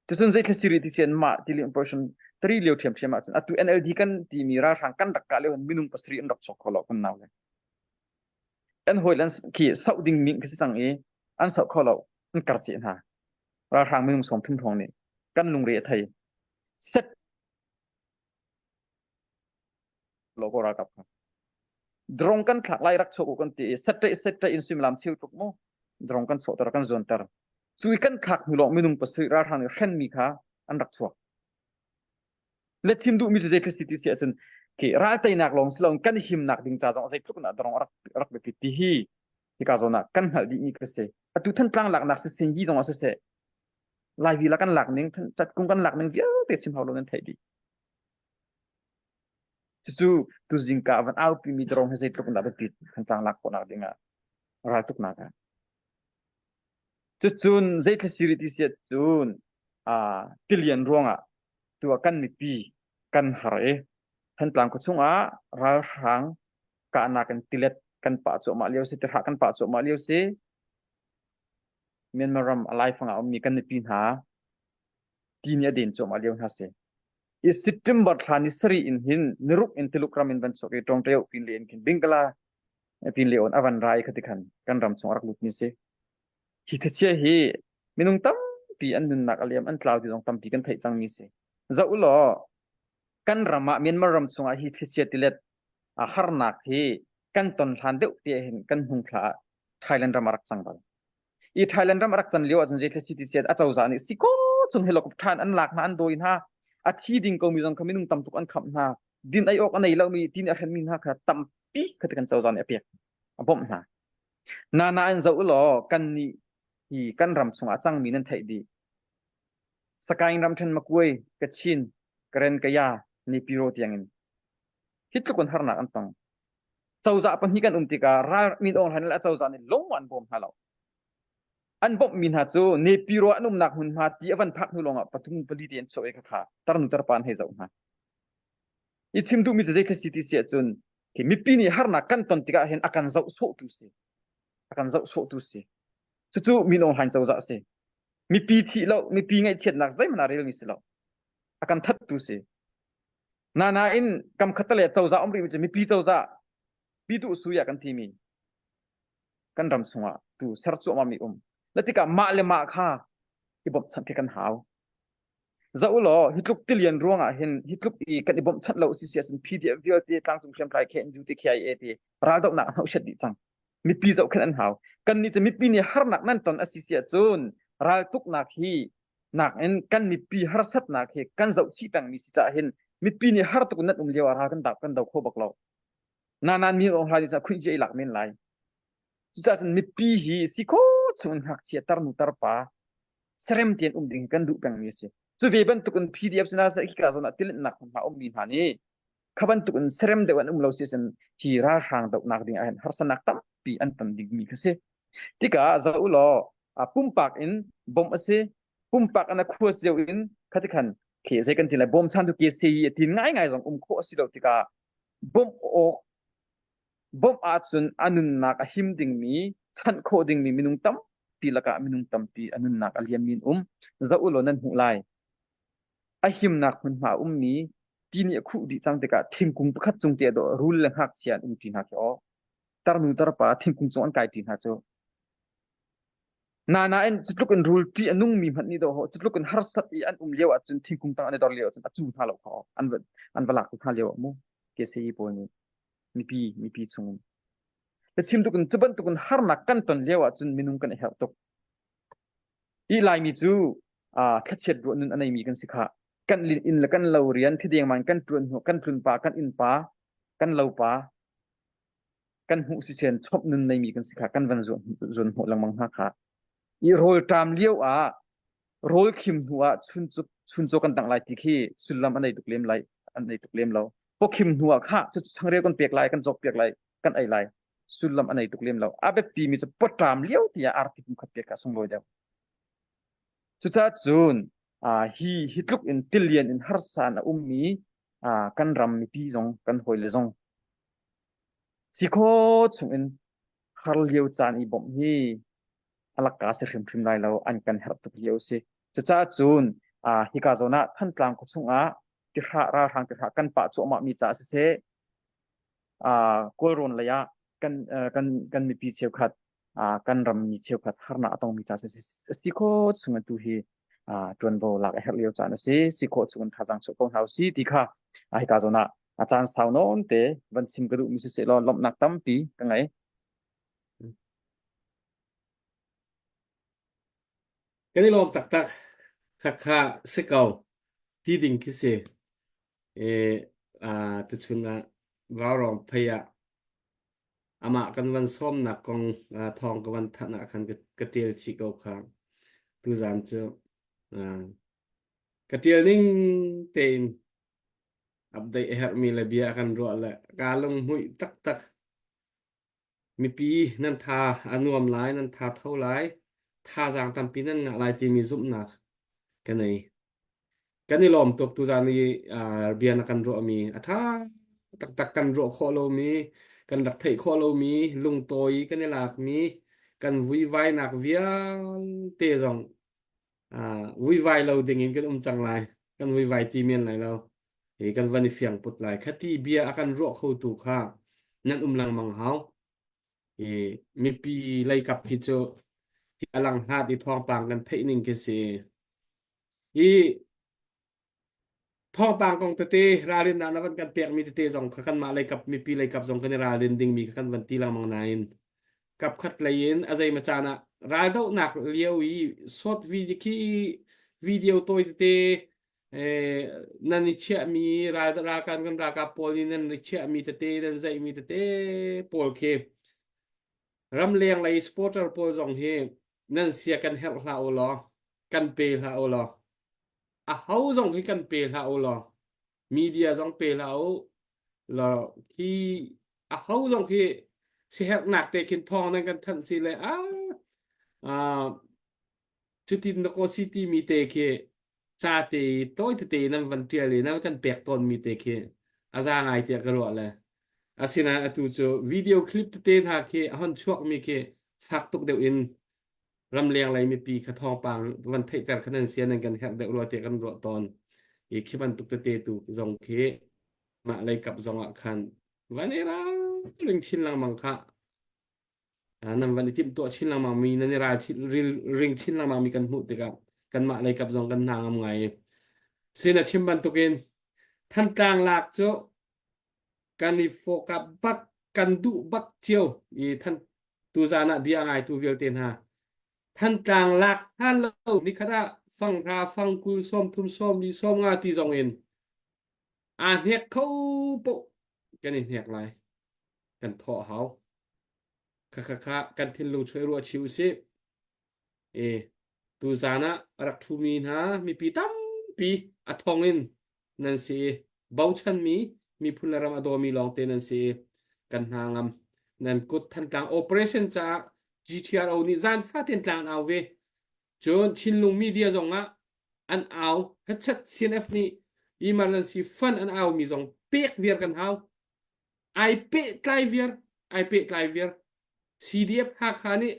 Cucun zeithil si rih ti si an mah tili operation tari lio ṭhiamṭhiam ahcun atu NLD kan timi ralhrang kan rak kah lio hin minung pasarih an rak chawk kho lo kan nau le. An hawi an khi sauh ding mi khi si cang i an sauh kho lo an karceh hna. Ralhrang minung 30 hrawng nih kan lungre a thei. Set logo ralkap kha drone kan thlak lai rak chok u kan ti i set set in suimilam cheu tluk mu drone kan chawhter kan zuanter cu i kan thlak hnu lawng minung pasarih ralhrang nih hrenmi kha an rak chuak le thim duhmi cu zei si ti si ahcun khi ral teinak lawng si loin kan himnak ding ca zong zeitluk in drone rak rak biapit ti hi hika zawn ah kan hngalh dihmi ka si atu thantlang laknak siseh hi zong ah siseh lai vila kan lak ning catkung kan lak ning vialte chim hau lo nan theih dih Cucu tuzingka van aupimi drone hi zeitluk in dah biapit Thantlang lak khawhnak ding ah raltuknak ah. Cucun zeithla si rih ti si ahcun. Uh, tilian ruangah tu ah kan mipi kan har i Thantlang khuachung ah ralhrang kahnak in tilet kan pah cuahmah lio si tirhah kan pah cuahmah lio si Myanmar ram a laifang ah ummi kan mipi hna ti nih a den cuahmah lio hna si. I September thla ni sarih in hin niruk in Tuluk ram in van chuak i Tawngtayo pin le in khin Bingkala pin le on a van ra i khati khan kan ram chung a rak lut mi si. Hi thachia hi minung tampi an nunnak a liam an tlau ti zong tampi kan theih cang mi si. Zoh u law kan ram ah Myanmar ram chungah hi thlichia tilet a harnak hi kan ton hlan deuh te hin kan hnung thla ah Thailand ram a rak cang bal. I Thailand ram a rak can lio ahcun zei thil si ti sian a cozah nih si ko chung helicopter than an lak hna an dawi hna a thi ding ko mi zong kha minung tam tuk an khamh hna din ei awk a nei lo mi tin a hren mi hna kha tampi kha ti kan cozah nih a pek a bawmh hna. Na na in zoh law kan nih hi kan ram chungah a cangmi nan theih dih. Sakaing ramṭhen Makuai, Kachin, Karen Kaya, Nipiro tiangin hi tluk in harnak an tong. Cozah pahnih kan um tikah ral Min Aung Hlaing le a cozah nih lung an bawm hna lo. An bawmhmi hna cu Nipiro an umnak hmunhma ti a van phak hnu lawngah pathum pali te an chuah i khakha tarnu tarpa an hei zoh hna. I chim duhmi cu zei si ti si ahcun khi mipi nih harnak kan ton tikah hin a kan zoh sawhtu si. A kan zoh sawhtu si. Cucu Min Aung Hlaing cozah a si. Mipi thih lo, mipi ngaihchiatnak zeihmanh a relmi si lo. A kan thattu si. Na nain kam khat le cozah um rihmi cu mipi cozah pitu suya kan timi kan ram chungah tu ser cuahmah mi um. Na tikah mah le mah kha i bawmhchanh khi kan hau. Zoh u law hi tluk tilian ruangah hin hi tluk i kan i bawmhchanh lo si si ahcun PDF vialte tlangcung hriamtlai KNU te KIA te raldohnak a hnohsiat dih cang. Mipi zohkhenh an hau. Kannih cu mipi nih harnak nan ton a si si ahcun raltuknak hi nakin kan mipi harsatnak hi kan zoh chih pengmi si caah hin mipi nih har tuk in nan um lio ah ral kan dap kan do kho bak lo. Na nan mi ong hla ni khuih i lak men lai. Cucaah cun mipi hi si kho chung in ngakchia tarnu tarpa serem tein um ding kan duh pengmi a si. Cu ve bantuk in PDF cu na hika zawn ah tilinhnak hmunhma ummi hna nih kha bantuk in serem deuh an um lo si cun hi ralhrang dohnak ding ah hin harsanak tampi an ton dingmi kha si. Tikah zoh u law pumpak in bawmh a si pumpak in a khua cio in khati khan khi zei kan ti lai bawmchantu ke se i tin ngaingai zong um khawh a si lo tikah bawmh awk Bawmh ahcun a nunnak a him dingmi, chanh khawh dingmi minung tampi lakah minung tampi a nunnak a liammi an um. Zoh u law nan hmuh lai. A himnak hmunhma a ummi ti nih a khuh dih cang tikah thingkung pakhat cung te ah dawh rul le ngakchia an umṭi hna khi aw. Tarnu tarpa thingkung cung an kaiṭi hna cu. Nanain cutluk in rul ṭih a nungmi hmanh nih dawh cutluk in harsat i an um lio ahcun thingkung tang an i dor lio ahcun a cu hna lo kha aw. An va an va lak hna lio ah mu. KCE pawl nih. mipi mipi chungin ka chim tuk in cu bantuk in harnak kan ton lio ahcun minung kan i herh tuk i laimi cu thlachiat ruah nun a neimi kan si kha kan inn le kan lo rian thideng man kan tuan hnu kan tlun pa kan inn pa kan lo pa kan hmuh si sen chop nun neimi kan si kha kan van zuan zuan hmuh lengmang hna kha i rawl ṭam lio ah rawl khim hnu ah chuncaw chuncaw kan dangh lai ti khi sullam a nei tuk lem lai an nei tuk lem lo pawkhim hnu ah kha cu changreu kan pek lai kan cawk piak lai kan ei lai sullam a nei tuk lem lo a biapi mi cu pawṭam lio tiah arti kum khat pek kha sunglawi deuh cucaah cun hi hi tluk in tilian in harsa in a ummi kan ram mipi zong kan hawile zong si kho chung in har lio caan i bawmh hi a lakka si hrimhrim lai lo an kan herh tuk lio si cucaah cun hika zawn ah Thantlang khua chungah tihrah ralhrang tihrah kan pah cuahmah mi caah siseh Kawlrawn lei ah kan kan kan mipi cheukhat kan rammi cheukhat harnak a tongmi caah siseh si khawh chung atu hi ṭuanvo lak a herh lio caan a si si khawh chung in thazaang chuah ko hna usih ti kha hika zawn ah a caan sau nawn te van chim ka duhmi siseh law lawmhnak tampi ka ngei. Kan i lawm taktak. Khakha si ko. Ti ding khi si. E, uh, tuchun ah Vaurawng phei ah amah kan van sawmnak kong uh, thawng ka van thanh ah khan ka, ka ṭial chih ko kha. Tuzan cu uh, ka ṭial ning tein update a herhmi le bia kan ruah le kaa lunghmuih taktak. Mipi nan tha a nuam lai, nan tha tho lai, thazaang tampi nan ngah lai timi zumhnak. Kan ei. Kan i lawm tuk tuzaan i bia na kan ruahmi a ṭha taktak kan ruah khawh lomi, kan rak theih khawh lomi, lungtawi kan i lakmi, kan vuivainak vialte zong vuivai lo dingin kan um cang lai. Kan vuivai ti men lai lo. Hi kan van i fiang put lai. Khati bia a kan ruah khotu kha nan um lengmang hau. I mipi leikap khi cu hi a lang hlat i thawngpang kan theih ning khi si. Hi thawngpang kong tete ralrinnak na van kan pekmi tete zong kha kanmah leikap mipi leikap zong kan i ralrin dingmi kha kan van ti lengmang nain kapkhat lei in a zeimaw caan ah raldohnak lio i short video khi video tawi tete nan i chiahmi ral ralkan kan ralkap pawl nih nan i chiahmi tete nan zeihmi tete pawl khi ramleng lei supporter pawl zong hi nan sia kan herh hlah u law kan pe hlah u law a ho zong hi kan pe hlah u law media zong pe hlah u law khi a ho zong khi siherhnak te khin thawng nan kan thanh si le a cutin na ko si timi te khi ca te tawi tete nan van ṭial i nan kan pek tawnmi te khi a za ngai tiah ka ruah le asinain atu cu video clip tete hna khi a hon chuakmi khi fak tuk deuh in ramleng lei mipi kha thawngpang van theihter kha nan sia nan kan herh deuh rua tiah kan ruah tawn i khi bantuk tete tu zong khi mah lei kap zong ah khan van i ring chin lengmang kha nan van i timhtuah chin lengmang mi nan i ral ring chin lengmang mi kan hmuh tikah kanmah lei kap zong kan hna ngam ngai sin a chim bantukin Thantlang lak cu kan i focus bak kan duh bak cio i than tuzan ah bia ngaitu vialte hna Thantlang lak hlan lo nikhat ah fanghra fangkul 30 sawmli 50 ti zong in aa hnek kho poh kan i hnek lai kan thawh hau kha kha kan thinlung chuai ruah chi usih e tuzan ah rak ṭhumi hna mipi tampi a thong in nan si i bochanmi miphun le ram a dawmi lawngte nan si i kan hna ngam nan kut Thantlang operation caah GTRO nih zan fatin tlang au ve cun Chinlung media zong ah an au hechet CNF nih emergency fund an au mi zong pek viar kan hau ai pehtlai viar ai pehtlai viar CDF Hakha nih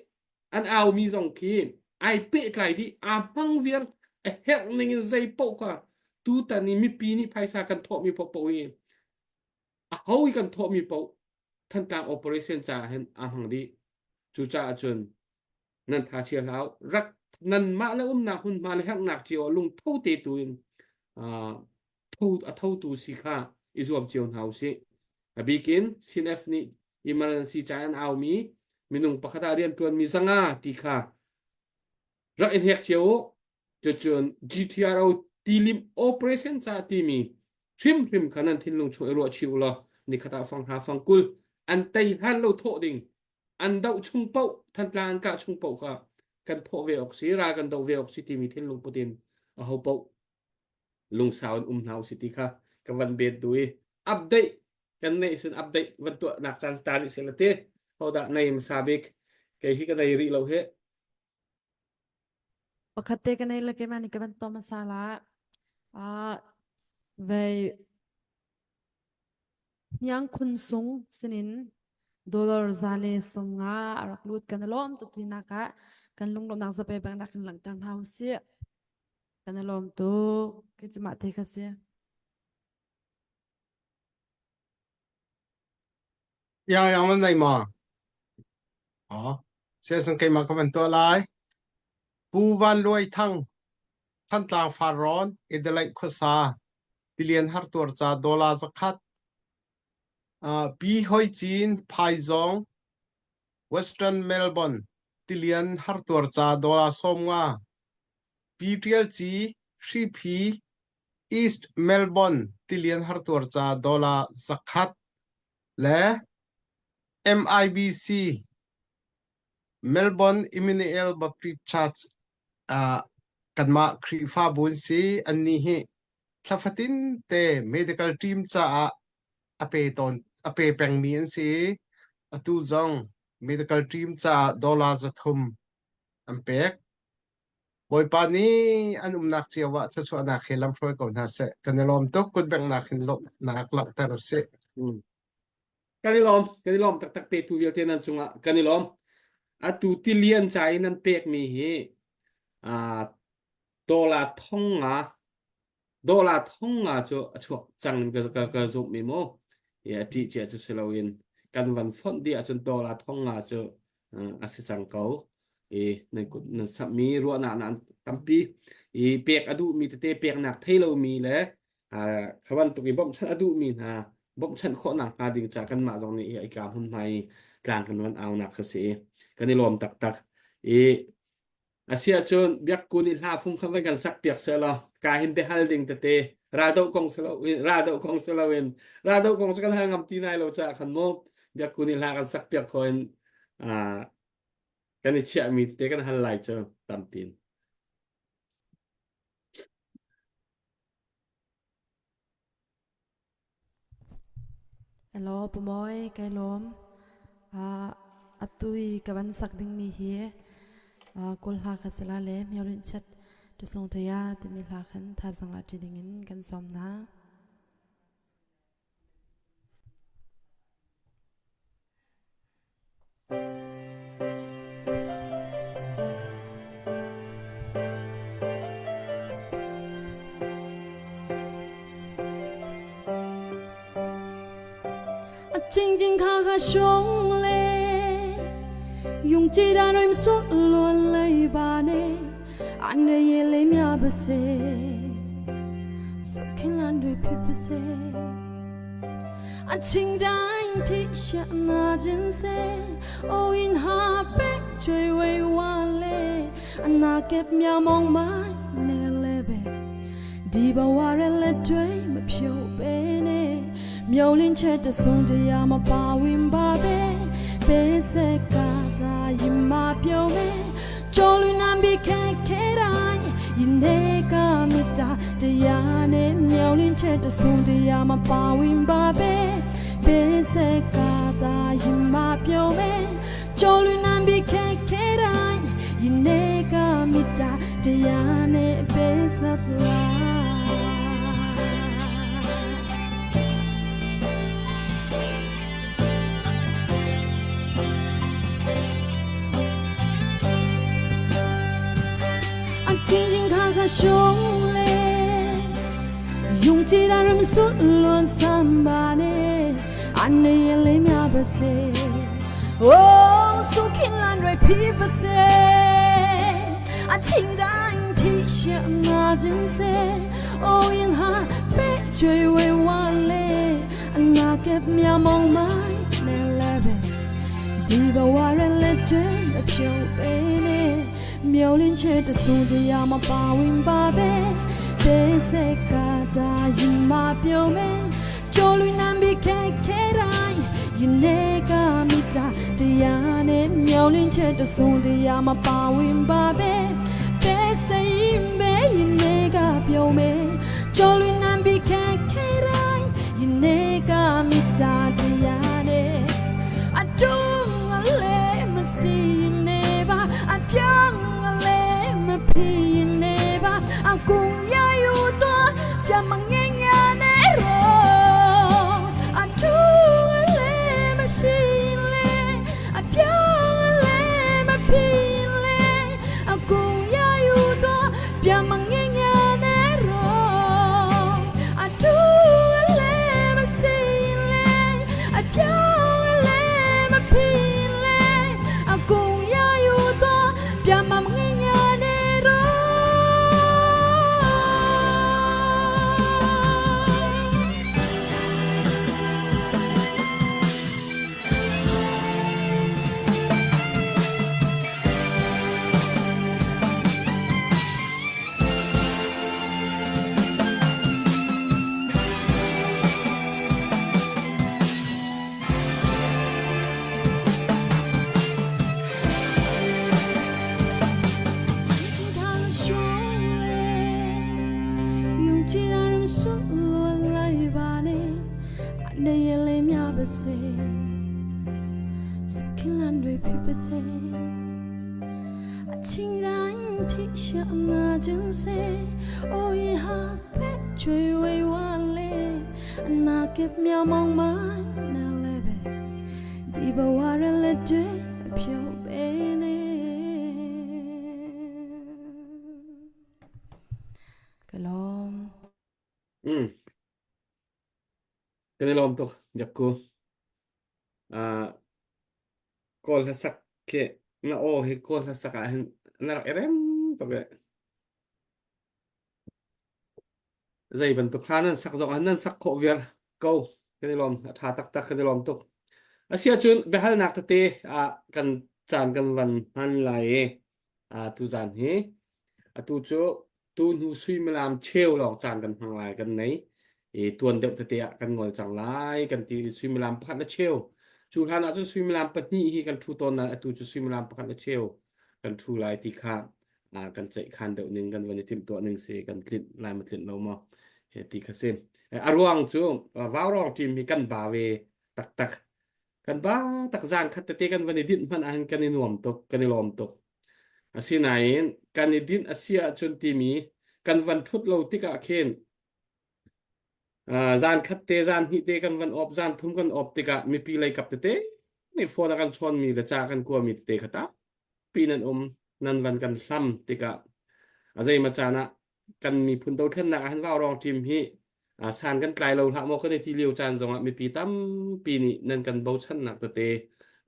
an au mi zong khi ai pehtlai dih aa hmang viar a herh ning in zei paoh kha tutan i mipi nih phaisa kan thawh mi paoh hi a ho i kan thawh mi paoh Thantlang operation caah hin aa hmang dih cucaah cun nan tha chia hlah rak nanmah le umnak hmunhma le herhnak cio ah lungtho te tu in tho a thotu si kha i zuam cio hna usih. A bikin CNF nih emergency ca an aumi minung pakhat ah rianṭuanmi zanga ti kha rak in hek cio u. Cucun GTRO tilim operation ca timi hrimhrim kha nan thinlung chung i ruah chih u law nikhat ah fang hra fang 20 an tei hlan lo thawh ding an doh chung paoh Thantlang an kah chung paoh kha kan thawh ve awk si ral kan doh ve awk si timi thinlung put in aho paoh lungsau in um hna usih ti kha ka van bet du i update kan neih sin update van tuah nak caan ta rih sila ti hodah nei hmasa bik kei hi ka nei rih lo hi Pakhat te ka nei le keimah nih ka van tuah hmasa la. Ah, vei Hniang Khun Sung sinin dollar za le 50 a rak lut kan i lawm tuk tinak ah kan lunglawmhnak zape bang rak in langhter hna usih. Kan i lawm tuk. Kei cu mah te kha si. Yang yang nan nei maw? Oh, siasun keimah ka van tuah lai. Pu Van Luai Thang, Thantlang Farrawn, Idalaih khuasa, tilian hartuar ca dollar 100. Uh, Pi Hoi Cin, Phaizawng, Western Melbourne, tilian hartuar ca dollar 50. Pi Ṭial Ci, Hriphi, East Melbourne tilian hartuar ca dollar 100 le MIBC Melbourne Emmanuel Baptist Church ah kanmah Khrihfabu an si. Annih hi thla fatin te medical team caah a pe tawn a pe pengmi an si. Atu zong medical team caah dollar 300 an pek. Bawipa nih an umnak cio ah thluachuahnak he lamhruai ko hna seh. Kan i lawm tuk. Kutbenghnak in lawmhnak langhter usih. Kan i lawm, kan i lawm taktak petu vialte nan cungah kan i lawm. Atu tilian ca i nan pekmi hi dollar thong nga dollar thong nga cu a chuak cang in ka ka, ka zumh mi mu. I a ṭih cia cu si loin kan van fonh dih ahcun dollar thong nga cu a si cang ko. I nan kut nan samhmi ruahnak nan tampi i pek a duhmi tete peknak thei lomi le kha bantuk i bawmhchanh a duhmi hna bawmhchanh khawhnak hnga ding ca kanmah zong nih hi ka hmunhma i tlang kan van aunak kha si i kan i lawm taktak i asiahcun biakku nih hla fung kha van kan sak piak seh law ka hin biahal ding tete raldoh kong si lo raldoh kong si loin raldoh kong cu kan hal ngam ti nai lo caah khan mu biakku nih hla kan sak piak kho in kan i chiahmi tete kan hal lai cu tampin. Hello, Pamoy, kai lawm. Uh, atu i ka van sak dingmi hi uh, Kawl hla kha sila le Myo Chet Tusung Thaya timi hla khan thazang la ṭi dingin kan sawm hna. 静静看看兄嘞，用吉他瑞说落泪吧呢，俺的眼泪苗不塞，说看俺对皮不塞。 အချင်းတိုင်းထိရှာနာခြင်းစေအိုရင်ဟာပဲကျွေဝေဝါလေအနာကပ်မြမောင်းမိုင်းနေလေပဲဒီဘဝရလက်တွေမဖြုတ်ပဲနဲ့မြုံလင်းချက်တစုံတရာမပါဝင်ပါပဲပေးစက်ကသာရင်မပြုံးပဲကြော်လွင်နံပြီးခက်ခဲတိုင်းရင်ထဲကမြတ်တာတရားနဲ့မြုံလင်းချက်တစုံတရာမပါဝင်ပါပဲပေးစက်ကသာရင်မပြုံးပဲကြော်လွင်နံပြီးခက်ခဲတိုင်းရင်ထဲကမြတ်တာတရားနဲ့ပေးဆက်လာ 静静看看兄嘞，用吉他人说乱三八呢，俺的眼泪苗不塞，哦，苏克兰瑞皮不塞，啊，情感体现那真塞，哦，因哈被追为我嘞，那个苗梦买那来呗，ဒီဘဝရလက်တွေမဖြုတ်ပဲနဲ့မျောလင်းချက်တစုံတရာမပါဝင်ပါပဲပေးစက်ကတာရင်မပြုံးမဲကြော်လွင်နံပြီးခက်ခဲတိုင်းရင်ထဲကမိတာတရားနဲ့မျောလင်းချက်တစုံတရာမပါဝင်ပါပဲပေးစိမ်ပဲရင်ထဲကပြုံးမဲကြော်လွင်နံပြီးခက်ခဲတိုင်းရင်ထဲကမိတာတရားနဲ့အကျုံးလေးမစီနေပါအပြောင်းလေးမဖြစ်နေပါအကူရယူတော့ပြမငယ်ညာနေတော့အထူးလေးမရှိလေအပြောင်းလေးမဖြစ်လေအကူရယူတော့ပြမငယ်ညာနေတော့အထူးလေးမရှိလေအပြောင်းလေးမဖြစ်လေအကူရယူတော့ပြမငယ်ညာနေတော့ 用吉他人说来吧呢，俺的眼泪苗不塞，苏格兰对皮不塞，情感。体下那真是哦一哈被追为完嘞，那给喵茫茫那嘞呗，ဒီဘဝရလက်တွေအဖြိုးပဲနေကလုံး Mm. Kan i lawm tuk Jakku. Uh, Kawl hlasak khi na aw hi Kawl hlasak ah hin na rak i rem tuk eh. Zei bantuk hla nan sak zong ah nan sak khawh viar ko. Kan i lawm a ṭha taktak kan i lawm tuk. Asiahcun biahalnak tete ah kan caan kan van hman lai i ah tuzaan hi atu cu tu hnu suimilam cheu lawng caan kan hmang lai kan nei i tuan deuh tete ah kan ngol cang lai kan ti i suimilam pakhat le cheu cu hlan ah cun suimilam pahnih hi kan ṭhu tawn nain atu cu suimilam pakhat le cheu kan ṭhu lai ti kha ah kan ceihkhan deuh ning kan van i timhtuah ning si kan tlinh lai ma tlinh lo maw he ti kha si a ruang cu vaurawng team hi kan ba ve taktak kan ba tak zan khat tete kan van i dinh hmanh ahhin kan i nuam tuk kan i lawm tuk asinain kan i dinh a si ahcun timi kan van ṭhut lo tikah khin zan khat te zan hnih te kan van op zan thum kan op tikah mipi lei kap tete nih phone a kan chawnmi le ca kan kuami tete kha tampi nan um nan van kan hlam tikah a zeimaw caan ah kan miphun dothlennak ah hin vaurawng team hi san kan tlai lo hlah maw kan i ti lio caan zongah mipi tampi nih nan kan bochannak tete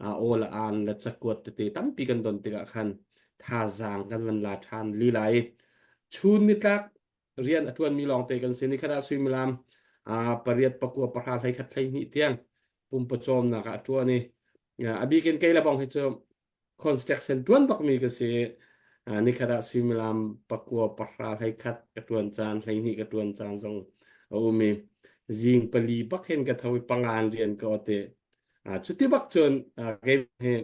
aw le aan le cakuat tete tampi kan don tikah khan thazaang kan van la ṭhan lila i chun nitlak rian a ṭuanmi lawngte kan si nikhat ah suimilam pariat pakua pahra hleikhat hleihnih tiang pumpawcawmnak ah a ṭuan i a bikin kei le bong hi cu construction ṭuan bakmi ka si. Nikhat ah suimilam pakua pahra hleikhat ka ṭuan caan 12 ka ṭuan caan zong a um i zing pali bak hin ka tho i pangan rian ka ot i cuti bak cun kei hi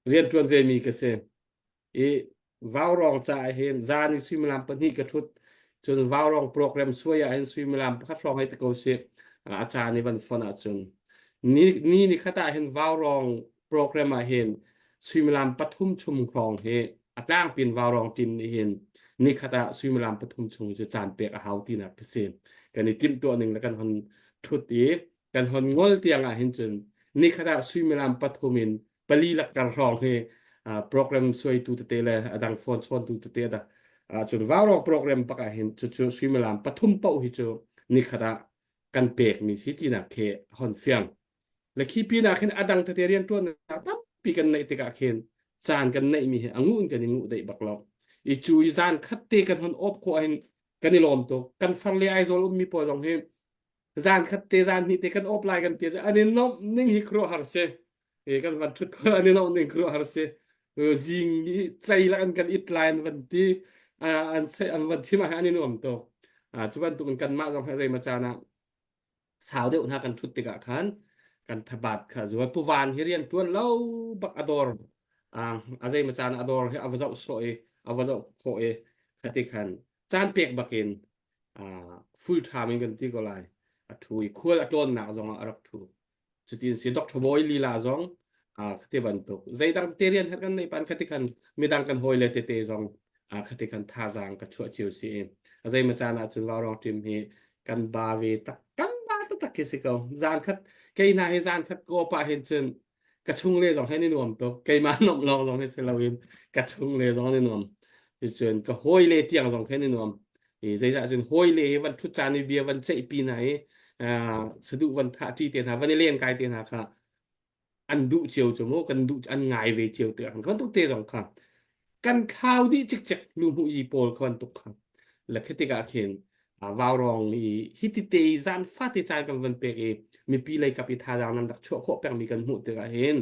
rian ṭuan vemi ka si. I vaurawng caah hin zan i suimilam pahnih ka ṭhut cun vaurawng program suai ah hin suimilam pakhat hrawng hei ti ko sih a caan i van fon ahcun ni ni ni khat ah hin vaurawng program ah hin suimilam pathum chung hrawng hi a tlangpin vaurawng team nih hin ni khat ah suimilam pathum chung cu caan pek a hau tinak ka si kan i timhtuah ning le kan hon ṭhut i kan hon ngol tiang ah hin cun nikhat ah suimilam pathum in pali lakkar hrawng hi program suaitu tete le adang phone chawntu tete da cun vaurawng program pak ah hin cucu suimilam pathum paoh hi cu nikhat ah kan pekmi si tinak khi hon fiang le khi pinah khin adang tete rian tuannak tampi kan neih tikah khin caan kan neihmi hi a ngu in kan i nguh deih bak lo i cu i zan khat te kan hon op khawh hin kan i lawm tuk kan far le Aizawl ummi pawl zong hi zan khat te zan hnih te kan op lai kan ti an i nomh ning hi khuaruahhar si e kan van thut khol an i nomh ning khuaruahhar si zing i cei la an kan it lai an van ti an se an van chim ah an i nuam tuk cu bantuk in kanmah zong he zeima caan ah sau deuh hna kan thut tikah khan kan thabat kha zual puvan hi rian tuan lo bak ador a zeima caan ador hi a va zoh sawh i a va zoh khawh i khati khan caan pek bakin full time in kan ti ko lai a thu i khual a tlawnnak zong ah a rak thu cutin si Dr. Bawi lila zong khati bantuk zeidang tete rian her kan nei pan khati khan midang kan hawi le tete zong khati khan thazaang ka chuah cio si a zeima caan ah cun vaurawng team hi kan ba ve tak kan ba taktak khi si ko zan khat kei hna hi zan khat ko pa hin cun ka chung le zong he ni nuam tuk keimah nomh lawng zong hi si loin ka chung le zong ni nuam cun ka hawi le tiang zong khe ni nuam i zeizah cun hawi le hi van thut caan i bia van ceih pi hna i saduh van thah ṭi te hna van i len kai te hna kha an duh cio cu mu kan duh an ngai ve cio te kan tuk te zong kha kan thlau dih cikcek nu hmu yi pawl kha bantuk kha le khi tikah khin vaurawng i hiti te i zan fate caan kan van pek i mipi lei kap i thazaang nan rak chuah khawh pengmi kan hmuh tikah hin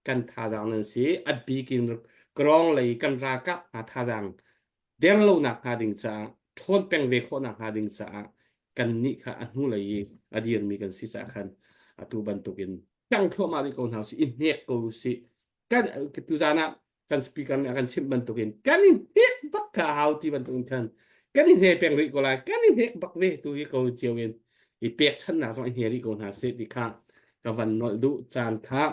kan thazaang nan si a bik in krawng lei kan ralkap hna thazaang der lonak hnga ding caah ṭhawn peng ve khawhnak hnga ding caah kan nih kha a hnu lei i a dirmi kan si caah khan atu bantukin tang thluahmah rih ko hna usih i hnek ko usih kan tuzan ah kan speaker nih a kan chimh bantukin kan i hnek bak kha a hau ti bantukin khan kan i hne peng rih ko lai kan i hnek bak ve tu hi ko cio in i pekchanhnak zong i hne rih ko hna seh ti kha ka van nolh duh caan kha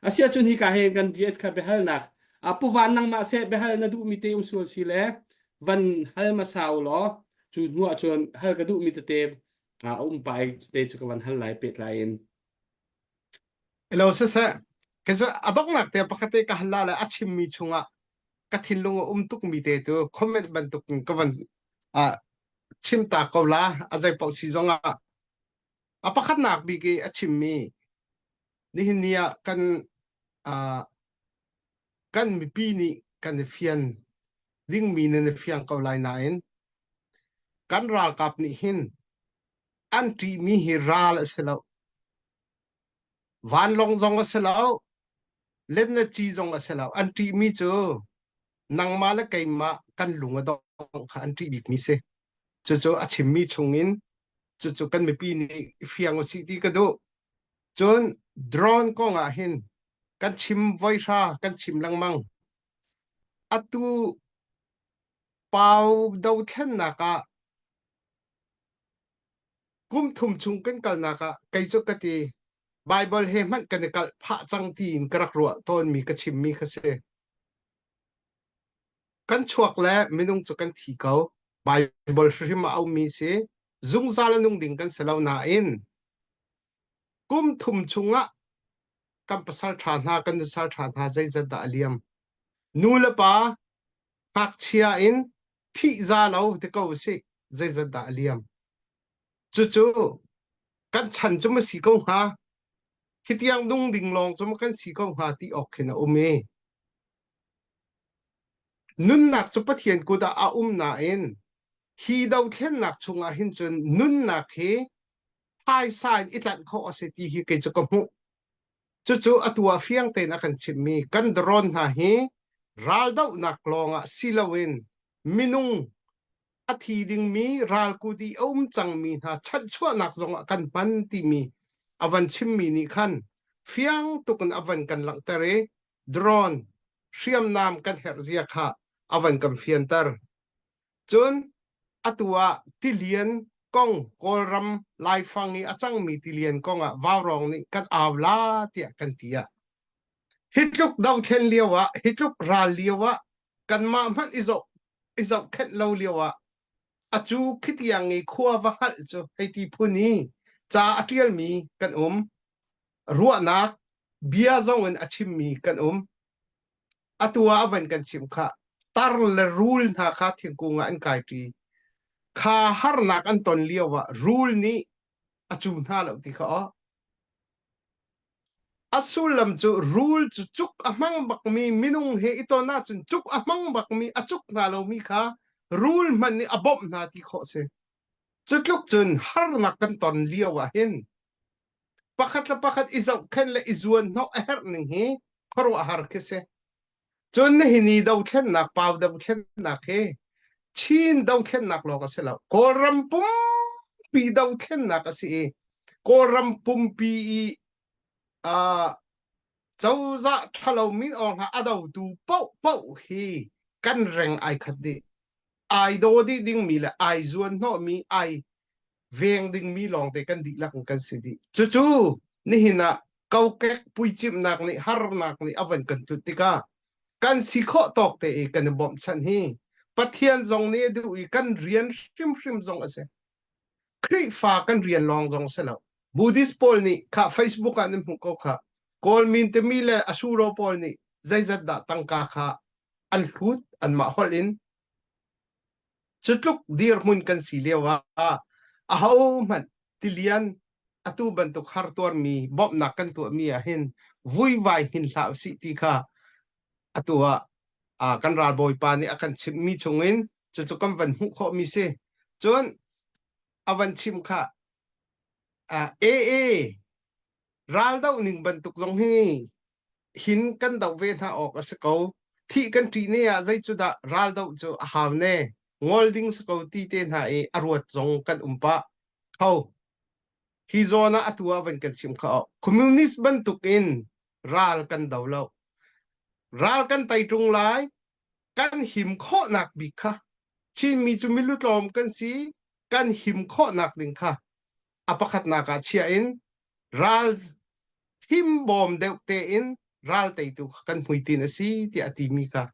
asiahcun hi ka he kan GS kha biahalnak A pu van nangmah seh biahal na duhmi te um sual si le van hal hmasa u law cu hnu ah cun hal ka duhmi tete a um pai te cu ka van hal lai pehtlai in. Hello siseh kei cu a donghnak te pakhat te ka hal la le a chimmi chungah ka thinlung a um tukmi te cu comment bantuk in ka van ah chim ta ko la a zei paoh si zongah a pakhatnak bik i a chimmi nihin ni ah kan ah kan mipi nih kan i fian dingmi nan i fiang ko lai nain kan ralkap nih hin an ṭihmi hi ral a si lo. Vanlawng zong a si lo, lennaci zong a si lo. An ṭihmi cu nangmah le keimah kan lung a dongh kha an ṭih bikmi si. Cucu a chimmi chungin cucu kan mipi nih i fiang usih ti ka duh. Cun drone kong ah hin kan chim voihra kan chim lengmang. Atu pau dothlennak ah kum thum chung kan kalnak ah kei cu ka ti Baibal he hmanh kan i kalh phah cang tiin ka rak ruah tawnmi ka chimmi kha si. Kan chuak le minung cu kan thi ko. Baibal hrim a ummi si. Zungzal a nung ding kan si lo nain kum thum chungah kan pasal ṭha hna kan nusal ṭha hna zeizat dah a liam. Nu le pa ngakchia in thih za lo ti ko usih zeizat dah a liam. Cucu kan chan cu ma si ko hnga? Hi tiang nung ding lawng cu ma kan si ko hnga ti awk khin a um i nunnak cu Pathian kut ah a um nain hi dothlennak chungah hin cun nunnak hi phaisa in i tlanh khawh a si ti hi kei cu ka hmuh. Cucu atu ah fiang tein a kan chimhmi kan drone hna hi raldohnak lawngah si loin minung a thi dingmi ralkut i a um cangmi hna chanhchuahnak zongah kan hman timi a van chimmi nih khan fiang tuk in a van kan langhter i drone hriamnam kan herh zia kha a van kan fianter. Cun atu ah tilian kong Kawlram laifang i a cangmi tilian kong ah vaurawng nih kan au la tiah kan ti ah hi tluk dothlen lio ah hi tluk ral lio ah kanmah hmanh i zoh i zohkhenh lo lio ah acu khitiang i khua va hngalh cu hei ti phun i ca a ṭialmi kan um ruahnak bia zong in a chimmi kan um atu ah a van kan chimh kha tar le rul hna kha thingkung ah an kaiṭi kha harnak an ton lio ah rul nih a cu hna lo ti kha aw A sullam cu rul cu cuk a hmang bakmi minung he i ton ahcun cuk a hmang bakmi a cuk hna lomi kha rul hmanh nih a bawmh hna ti khawh si. Cu tluk cun harnak kan ton lio ah hin pakhat le pakhat i zohkhenh le i zuanhnawh a herh ning hi khuaruahhar khi si. Cun nihin i dothlennak, pau dothlennak hi Chin dothlennak lawng a si lo. Kawlram pumpi dothlennak a si i Kawlram pumpi i uh, cozah ṭhalo min awng hna a dotu paohpaoh hi kan reng ai khat dih. Ai daw dih dingmi le ai zuan hnawhmi, ai veng dingmi lawngte kan dihlak in kan si dih. Cucu nihin ah kokek puicimhnak nih harnak nih a van kan tlut tikah kan si khawh tawk te i kan i bawmhchanh hi Pathian zong nih a duh i kan rian hrimhrim zong a si. Khrihfa kan rian lawng zong si lo. Buddhist pawl nih kha Facebook ah nan hmuh ko kha Kawl min timi le Asuro pawl nih zeizat dah tangka kha an hlut anmah holh in Cu tluk dirhmun kan si lio ah ahohmanh tilian atu bantuk hartuarmi bawmhnak kan tuahmi ah hin vuivai hin hlah usih ti kha atu ah kan ralbawipa nih a kan chimhmi chungin cucu kan van hmuh khawhmi si. Cun a van chim kha AA raldoh ning bantuk zong hi hin kan doh ve hna awk a si ko. Thih kan ṭih ne ah zei cu dah ral doh cu a hau ne, ngol ding si ko ti te hna i a ruat zong kan um pah kho. Hi zawn ah atu ah van kan chim kho. Communist bantuk in ral kan do lo. Ral kan tei ṭung lai, kan him khawhnak bik kha Chinmi cu milu tlawm kan si, kan him khawhnak ding kha a pakhatnak ah chia in ral himbawm deuh tein. ral teitu kha kan hmuitinh a si tiah a timi kha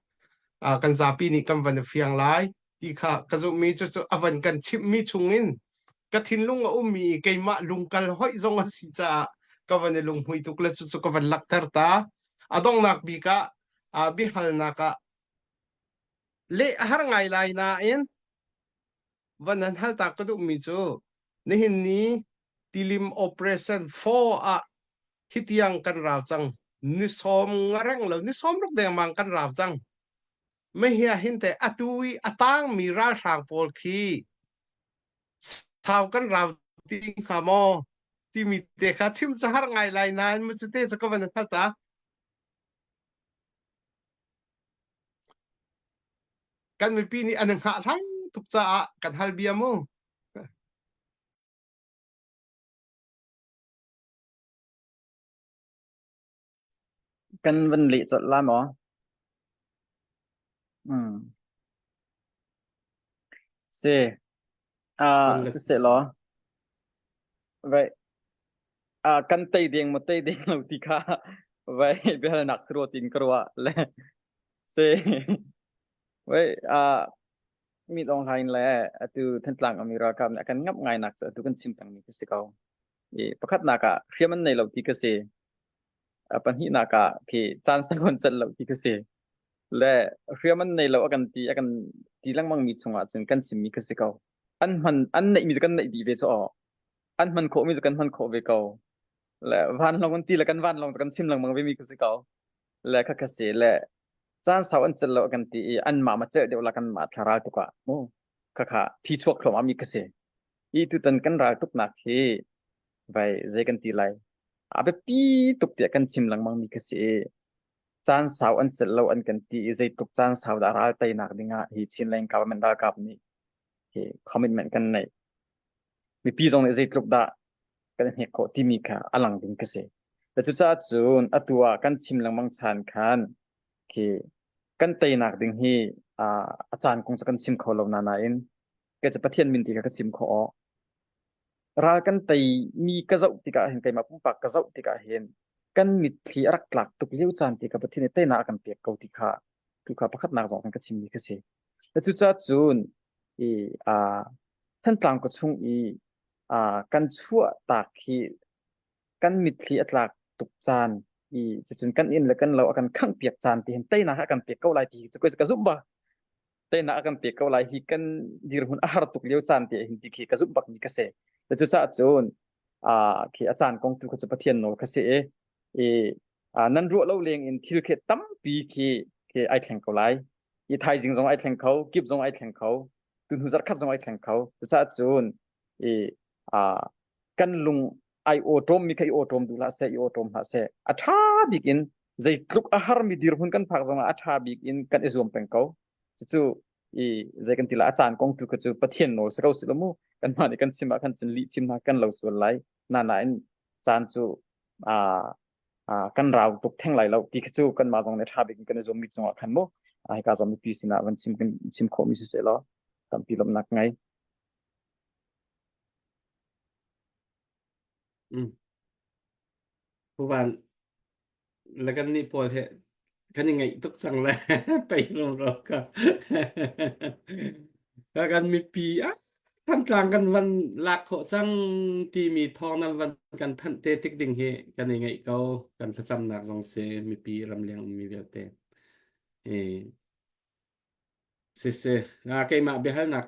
kan zapi nih kan van i fiang lai ti kha ka zumhmi cucu a van kan chimhmi chungin ka thinlung a ummi i keimah lungkal hoih zong a si caah ka van i lunghmui tuk le cucu ka van lakter ta. A donghnak bik ah biahalnak ah leh a har ngai lai nain van han hal ta ka duhmi cu nihin ni tilim operation 4 ah hitiang kan rau cang ni sawm nga reng lo ni sawm ruk dengmang kan rau cang mehia hin te atu i a tangmi ralhrang pawl khi sau kan rau ti hnga maw timi te kha chim cu har ngai lai nain mu cu te cu ka van hal ta Kan mipi nih an hngah hlang tuk caah kan hal bia mu. Kan van leh colh la maw? Mm. Si. Ah, Van let. siseh law. Vai ah kan tei ding maw tei ding lo ti kha vai biahalnak si rua tin ka ruah le si vai ah mi dong hlain le atu Thantlang ami ralkap nih a kan ngamh ngai nak cu atu kan chim pengmi ka si ko. I pakhatnak ah hriam an nei lo ti ka si. A pahnihnak ah khi caan sangon cat lo ti ka si. Le hriam an nei lo a kan ti a kan ti lengmang mi chungah cun kan chimmi ka si ko. An hman an neihmi cu kan neih dih ve cu aw. An hman khawhmi cu kan hman khawh ve ko. Le vanlawng an ti le kan vanlawng cu kan chim lengmang ve mi ka si ko. Le kha ka si le caan sau an celh lo a kan ti i anmah ma celh deuh la kanmah thla ral tuk ah mu khakha phi chuak thluahmah mi ka si. Hi tutan kan ral tuknak hi vai zei kan ti lai a biapi tuk tiah kan chim lengmang mi ka si i caan sau an celh lo an kan ti i zeitluk caan sau dah ral teinak dingah hi Chinland government ralkap nih hi commitment kan neih mipi zong nih zeitluk dah kan hnek khawh timi kha a lang ding ka si. Cucaah cun atu ah kan chim lengmang chan khan khi kan teinak ding hi a caan kong cu kan chim kho lo na nain kei cu Pathian min ti kha ka chim khawh awk. Ral kan tei mi ka zoh tikah hin keimah pumpak ka zoh tikah hin kan mitthli a rak tlak tuk lio caan ti kha Pathian nih teinak a kan pek ko ti kha tu kha pakhatnak zong kan ka chimmi ka si. Cucaah cun i Thantlang khuachung i kan chuah tak hi kan mitthli a tlak tuk caan i cucun kan inn le kan lo a kan khangh piak caan ti hin teinak a kan pek ko lai ti cu ka zumh ba teinak a kan pek ko lai hi kan dirhmun a har tuk lio caan ti hin ti khi ka zumh bak mi ka si cucaah cun khi a caan kong tu kha cu Pathian nawl kha si i i nan ruah lo leng in thil khi tampi khi khi ai thleng ko lai i thaizing zong ai thleng kho kip zong ai thleng kho tu hnu zarh khat zong ai thleng kho cucaah cun i kan lung ai awṭawm mi kha i awṭawm duh hlah seh i awṭawm hlah seh a ṭha bik in zeitluk a harmi dirhmun kan phak zongah a ṭha bik in kan i zuam peng ko cucu i zei kan ti la a caan kong tu kha cu Pathian nawl si ko si lo mu kanmah nih kan chim ah khan cun lih chim hna kan lo sual lai na nain caan cu kan rau tuk theng lai lo ti kha cu kanmah zong nih ṭha bik in kan i zuam mi cungah khan mu hika zong mipi sinah van chim kan chim khawh mi si seh law tampi lawmhnak ngei Mm. Puvan le kan nih pawl he kan i ngaih tuk cang le tei rumro ka ka kan mipi ah Thantlang kan van lak khawh cang timi thawng nan van kan thanh te tik ding hi kan i ngaih ko kan thlacamnak zong si mipi ramleng ummi vialte Siseh, keimah biahalnak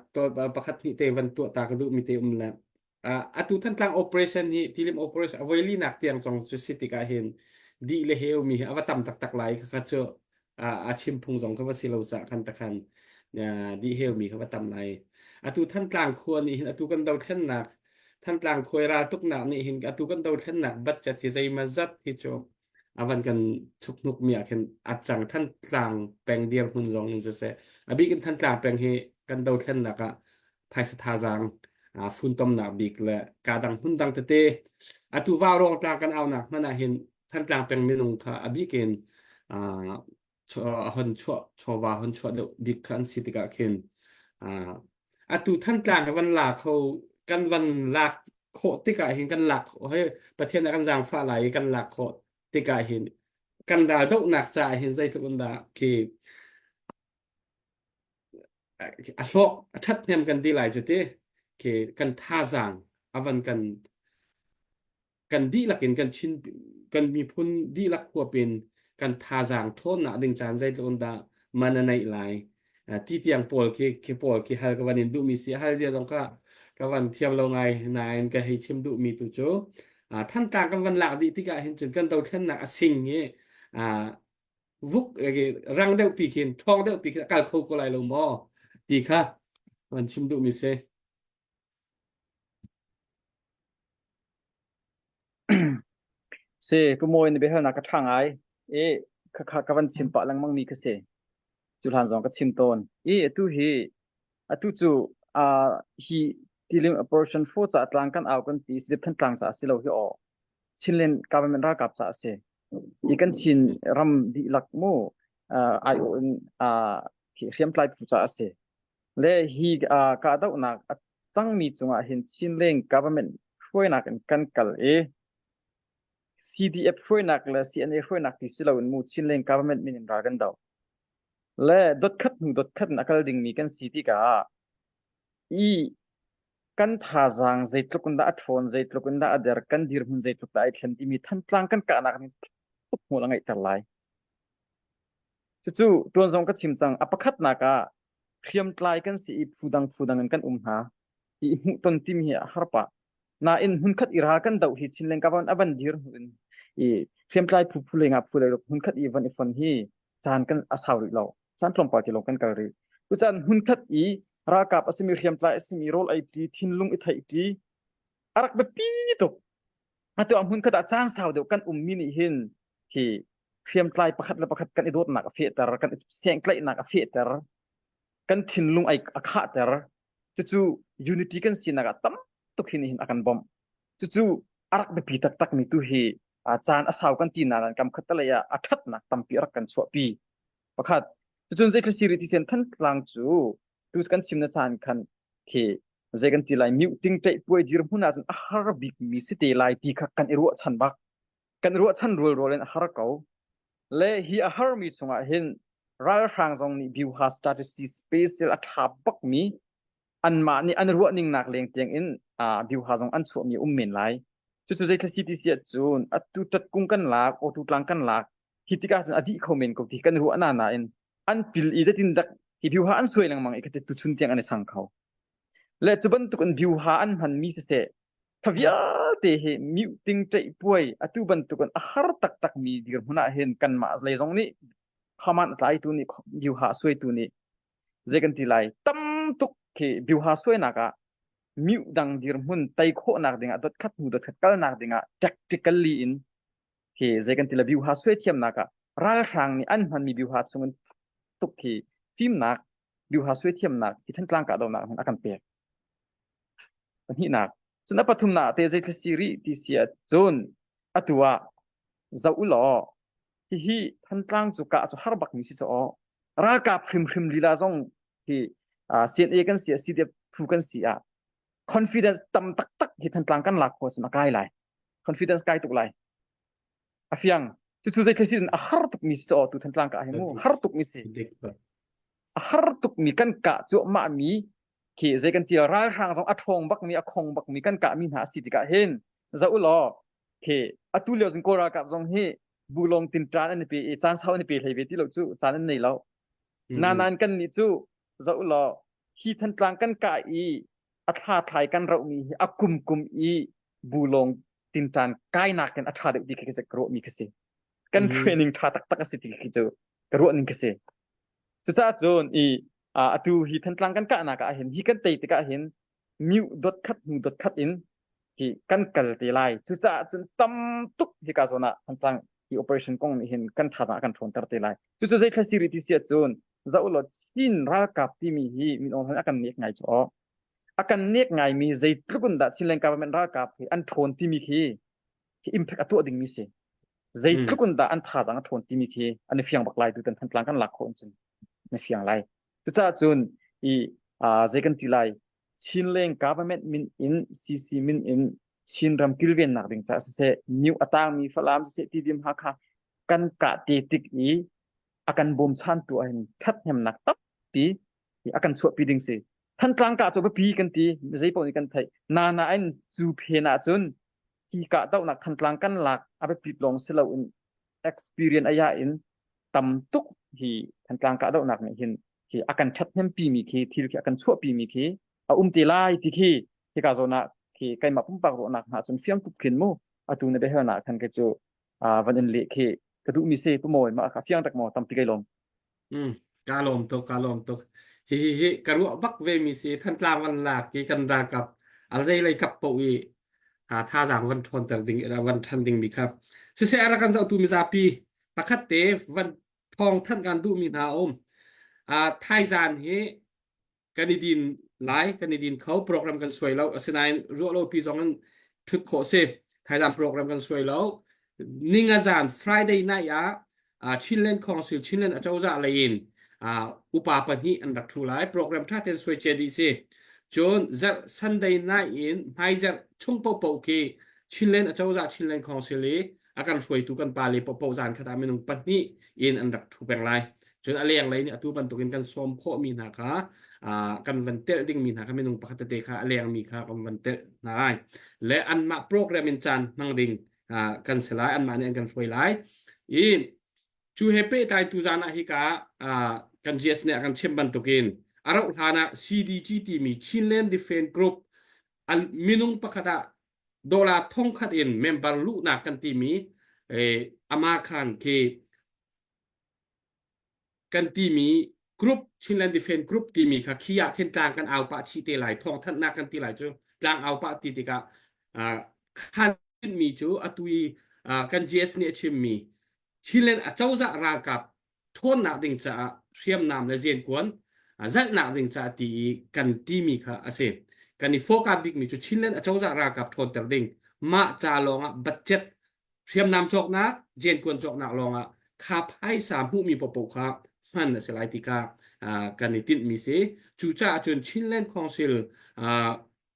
pakhat hnih te van tuah ta ka duhmi te um le atu Thantlang operation hi tilim operation a voi linak tiang zong cu si tikah hin dih le heu mi hi a va tam taktak lai kha cu a chim phung zong kha va si lo cah khan takhan dih heu mi kha va tam lai. Atu Thantlang khua nih hin atu kan dothlennak Thantlang khuai ral tuknak nih hin atu kan dothlennak budget hi zeimazat hi cu a van kan chukhnuk mi ah khin a cang Thantlang peng dirhmun zong in siseh a bik in Thantlang peng hi kan dothlennak ah phaisa thazaang funtomnak bik le ka dang hmun dang tete atu vaurawng tlang kan aunak hmanh ah hin Thantlang peng minung kha a bik in a hon chuah chawva hon chuah deuh bik kha an si tikah khin atu Thantlang kan van la kho kan van lak khawh tikah hin kan lak hei Pathian a kan zaangfah lai i kan lak khawh tikah hin. kan ral dohnak caah hin zeitluk in dah khi a hlawk a ṭhathnem kan ti lai cu ti khi kan thazaang a van kan kan dihlak in kan Chin kan miphun dihlak huap in kan thazaang ṭhawnnak ding caan zeitluk in dah man a neih lai ti tiang pawl khi khi pawl khi hal ka van in duhmi si hal zia zong kha ka van thiam lo ngai nain ka hei chim duhmi tu cu Thantlang kan van lak dih tikah hin cun kan dothlennak a sing i vuk rang deuh pi khin ṭhawng deuh pi khin a kal kho ko lai lo maw ti kha van chim duhmi si. Si, Pu Mawi na biahalnak ka ṭha ngai i khakha ka van chim pah lengmang mi kha si. Cu hlan zong ka chim tawn. I atu hi atu cu uh, hi tilim operation 4 ca tlang kan au kan ti sidip tlang ca si lo hi aw. Chinland government ralkap ca si. I kan Chin ram dihlak mu uh, aiawh in uh, hriamtlai phu ca a si. Le hi uh, kahdohnak a cangmi cungah hin Chinland government hruainak in kan kal i CDF hruainak le CNA hruainak ti si loin mu Chinland government min in ral kan do. Le dotkhat hnu dotkhat in a kal dingmi kan si tikah i kan thazaang zeitluk in dah a ṭhawn, zeitluk in dah a der, kan dirhmun zeitluk dah ai thlen timi Thantlang kan kahnak nih tuk hmual a ngeihter lai. Cucu tuan zong ka chim cang. A pakhatnak ah hriamtlai kan si i phu dang phu dang in kan um hna. I hmuhton timi hi a har pah. Nain hmunkhat i ral kan doh hi Chinland government a van dir hnu in i hriamtlai phu phu lengah phu le hmunkhat i van i fon hi caan kan a sau rih lo. Caan tlawmpal ti lawng kan kal rih. Cucaan hmunkhat i ralkap a simi hriamtlai a simi rawl ei ṭi thinlung i theih ṭi a rak biapi tuk. Atu ah hmunkhat ah caan sau deuh kan ummi nih hin hi hriamtlai pakhat le pakhat kan i dawtnak a fehter, kan i sengtlaihnak a fehter, kan thinlung ai a khahter. Cucu unity kan sinak ah tam tuk hi nih hin a kan bawmh. Cucu a rak biapi taktak mi tu hi caan a sau kan ti nain kam khat lei ah a ṭhatnak tampi a rak kan chuahpi. Pakhat, cucun zei thil ti sen Thantlang cu tu kan chim na caan khan khi zei kan ti lai mute ṭeih puai dirhmun ahcun a har bik mi si te lai ti kha kan i ruahchan bak. Kan ruahchan rualrual in a har ko. Le hi a harmi chungah hin ralhrang zong nih Byuha strategy special a ṭha bakmi anmah nih an ruahning nak leng tiang in uh, Byuha zong an chuahmi um men lai. Cucu zei thil si ti si ahcun atu ṭatkung kan lak, awtu tlang kan lak, hi tikah cun a dih kho men ko ti kan ruah na nain an pil i zeitin dak hi Byuha an suai lengmang i khati tuchun tiang an i chang kho. Le cu bantuk in Byuha an hmanmi siseh Tha vialte hi muting ṭeih-puai atu bantukin a har taktakmi dirhmun ah hin kanmah lei zong nih khaman a tlaitu nih biuha suaitu nih zei kan ti lai tam tuk khi biuha suainak ah mute dang dirhmun tei khawhnak dingah dotkhat hnu dotkhat kalnak dingah tactically in khi zei kan ti la biuha suai thiamnak ah ralhrang nih an hmanmi biuha chungin tuk khi fimnak biuha suai thiamnak hi Thantlang kahdohnak hin a kan pek. Pahnihnak. Cun a pathumnak te zei thil si rih ti si ahcun atu ah zoh u law hihi Thantlang cu kah cu har bakmi si caw ralkap hrimhrim lila zong hi CNA kan si ah CDF phu kan si ah confidence tam taktak hi Thantlang kan lak khawh cun a kai lai. Confidence kai tuk lai. A fiang. Cucu zei thil si a har tukmi si caw tu Thantlang ka hi mu har tukmi si. A har tukmi kan kah cuahmah mi khi zei kan ti ralhrang zong a ṭhawng bakmi a khong bakmi kan kahmi hna a si tikah hin zoh u law khi atu lio cun kawl ralkap zong hi bulong tin ṭan an i pe i caan sau an i pe hlei ve ti lo cu caan an nei lo nain kan nih cu zoh u law hi Thantlang kan kah i a thla thlai kan rohmi hi a kum kum i bulong tin ṭan kainak in a ṭha deuh ti khi ka ruahmi khi si kan training ṭha taktak a si ti khi cu ka ruah ning khi si Cucaah cun i atu hi Thantlang kan kahnak ah hin hi kan tei tikah hin mute dot khat hnu dot khat in hi kan kal te lai. Cucaah cun tam tuk hika zawn ah Thantlang hi operation kong nih hin kan thazaang a kan ṭhawnter te lai. Cucu zei thil si rih ti si ahcun zoh law Chin ralkap timi hi Min Aung Hlaing a kan nek ngai cu aw. A kan nek ngaimi zeitluk in dah Chinland government ralkap hi an ṭhawn timi khi khi impact a tuah dingmi si. Zeitluk in dah an thazaang a ṭhawn timi khi an i fiang bak lai tutan Thantlang kan lak khawh cun na fiang lai. Cucaah cun i zei kan ti lai Chinleng government min in CC min in Chinram kilvennak ding caah siseh new a tangmi Falam siseh Tidim Hakha. kan kah te tik i a kan bawmchantu ah hin ṭhathnemnak tampi a kan chuahpi ding si. Thantlang kah cu biapi kan ti, zei paoh nih kan theih. Nain cu phen ahcun hi kahdohnak Thantlang kan lak a biapit lawng si loin experience a ya in tam tuk hi Thantlang kahdohnak nih hin hi a kan ṭhathnempi mi khi thil khi a kan chuahpi mi khi a um te lai ti khi hika zawn ah khi keimah pumpak ruahnak hna cun fiang tuk khin mu atu na biahalnak khan kei cu van in leh khi ka duhmi si pu mawi ma ka fiang tak maw tampi kai lawm Mm, ka lawm tuk ka lawm tuk hi hi hi ka ruah bak ve mi si Thantlang van lak i kan ralkap al zei lei kap po i ha thazaang van ṭhawnter ding van ṭhan ding mi kha siseh a rak kan zohtu mizapi pakhat te van thawng thanh kan duhmi hna a um uh, thaizan hi kan i din lai kan i din kho program kan suai lo asinain ruah lo pi zong in thut khawh si thaizan program kan suai lo ninga zan Friday night ah uh, Chinland Council Chinland acozah lei in uh, upa pahnih an rak thu lai program tha ten suai che dih si cun zarh Sunday night in hmaizarh chung popo khi Chinland acozah Chinland Council i a kan hruaitu kan pa le popo zan khat ah minung pahnih in an rak thu peng lai cun a lenglei nih atu bantukin kan sawm khawhmi hna kha kan van telh dingmi hna kha minung pakhat tete kha a lengmi kha kan van telh hna lai le anmah program in caan hmang ding kan si lai anmah nih an kan hruai lai i cu he pehtlai tu zan ah hika kan GS nih a kan chimh bantukin a rauh hlan ah CDG timi Chinland Defense Group minung pakhat ah dollar thongkhat in member luhnak kan timi ama khan khi kan timi group Chinland Defense Group timi kha khi ah khin tlang kan au pah chih te lai thawngthanhnak kan ti lai cu tlang au pah ti tikah khan mi cu atu i kan GS nih a chimmi Chinland acozah ralkap ṭhawnnak ding caah hriamnam le zenkuan zalhnak ding caah ti i kan timi kha a si. Kan i focus bikmi cu Chinland acozah ralkap ṭhawnter ding mah ca lawngah budget hriamnam cawknak zenkuan cawknak lawngah kha phaisa hmuhmi paohpaoh kha hman a si lai ti kha kan i tinhmi si. Cucaah cun Chinland Council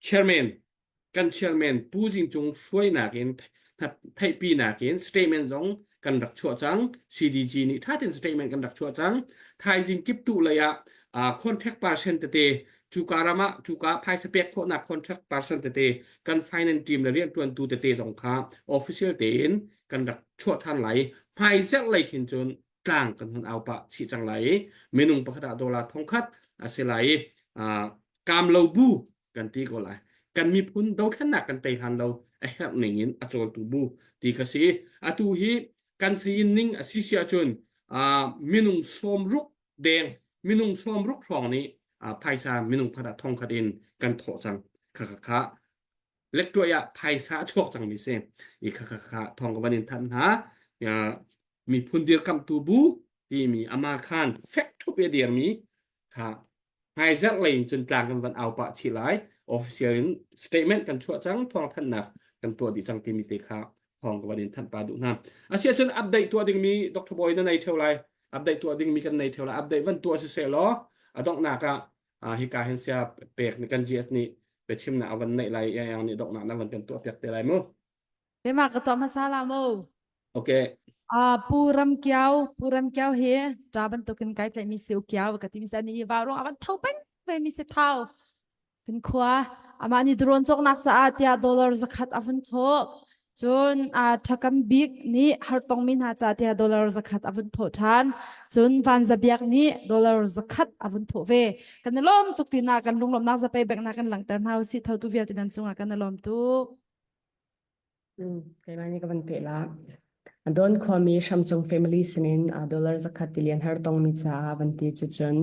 chairman kan chairman Pu Zing Cung hruainak in theihpinak in statement zong kan rak chuah cang. CDG nih ṭha tein statement kan rak chuah cang. Thaizing kiptuh lei ah contact person tete cuka ram ah cuka phaisa pek khawhnak contract person tete kan finance team le rianṭuantu tete zong kha official tein kan rak chuah ṭhan lai. Hmaizerh lei khin cun tlang kan hun au pah chih cang lai i minung pakhat ah dollar thongkhat a si lai i kaam lo bu kan ti ko lai. Kan miphun dothlennak kan tei hlan lo a herh ning in a cawltu bu ti kha si. Atu hi kan sayin ning a si si ahcun minung sawmruk deng minung sawmruk hrawng nih phaisa minung pakhat ah thongkhat in kan thawh cang kha kha kha lektuai ah phaisa a chuak cangmi si i kha kha kha thong ka van in thanh hna miphun dirkamhtu bu timi ama khan fek thup i a dirmi kha hmaizarh lei in cun tlang kan van au pah chih lai official in statement kan chuah cang thawngthanhnak kan tuah dih cang timi te kha thawng ka van in thanh pa duh hna asiahcun update tuah dingmi Dr. Boy na nei theo lai update tuah dingmi kan nei theo lai update van tuah si seh law a donghnak ah hika hin sia pek ni kan GS nih biachimnak a van neih lai yang nih donghnak na van kan tuah piak te lai mu Keimah ka tuah hmasa la mu. Okay. Uh, Pu Ram Kiao, Pu Ram Kiao hi ṭa bantukin kai tlaihmi si u Kiao ka ti mi si ani va ruang avan tho peng ve mi si thau. Kan khua amah nih drone cawknak caah tiah dollar zakhat a vun thawh. Cun uh, Ṭhakam Bik nih hartongmi hna caah tiah dollar zakhat a vun thawh ṭhan. Cun Van Za Biak nih dollar zakhat a vun thawh ve. Kan i lawm tuk tina kan lunglawmhnak zapei beknak kan langhter hna usih thotu vialte nan cungah kan i lawm tuk. Keimah nih ka van peh la. Dawn khuami Hramcung family sinin dollar zakhat tilian har tongmi caah van ti cucun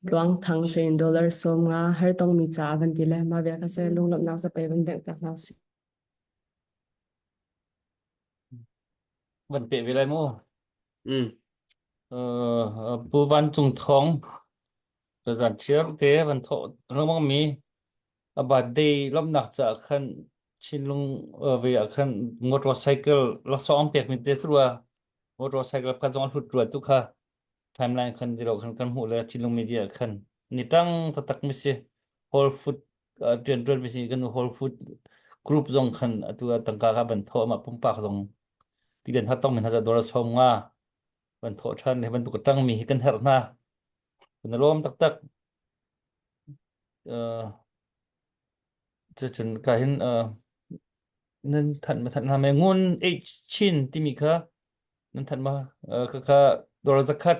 Tluang Thang sinin dollar 50 har tongmi caah van ti le mah vial kha se lunglawmhnak zapei van bengh tak hna usih. Van peh ve lai mu. Mm. Uh, Pu Van Cung Thawng zan chiar te van thawh lengmang mi A birthday lawmhnak caah khan Chinlung ve ah khan motorcycle laksawng an pekmi te cu rua motorcycle pakhat zong an hlut rua tu kha timeline khan dilo khan kan hmuh le Chinlung media khan ni tang taktak mi si Whole Food rianṭuan mi si kan Whole Food group zong khan atu ah tangka kha ban tho amah pumpak zong. Tilian har tongmi hna ca dollar 50 van thawh ṭhan hi bantuk a ṭangmi hi kan herh hna. Kan i lawm taktak. Uh, cucun ka hin uh, nan thanh ma thanh hna me ngun H Chin timi kha nan thanh ma uh, ka kha dollar zakhat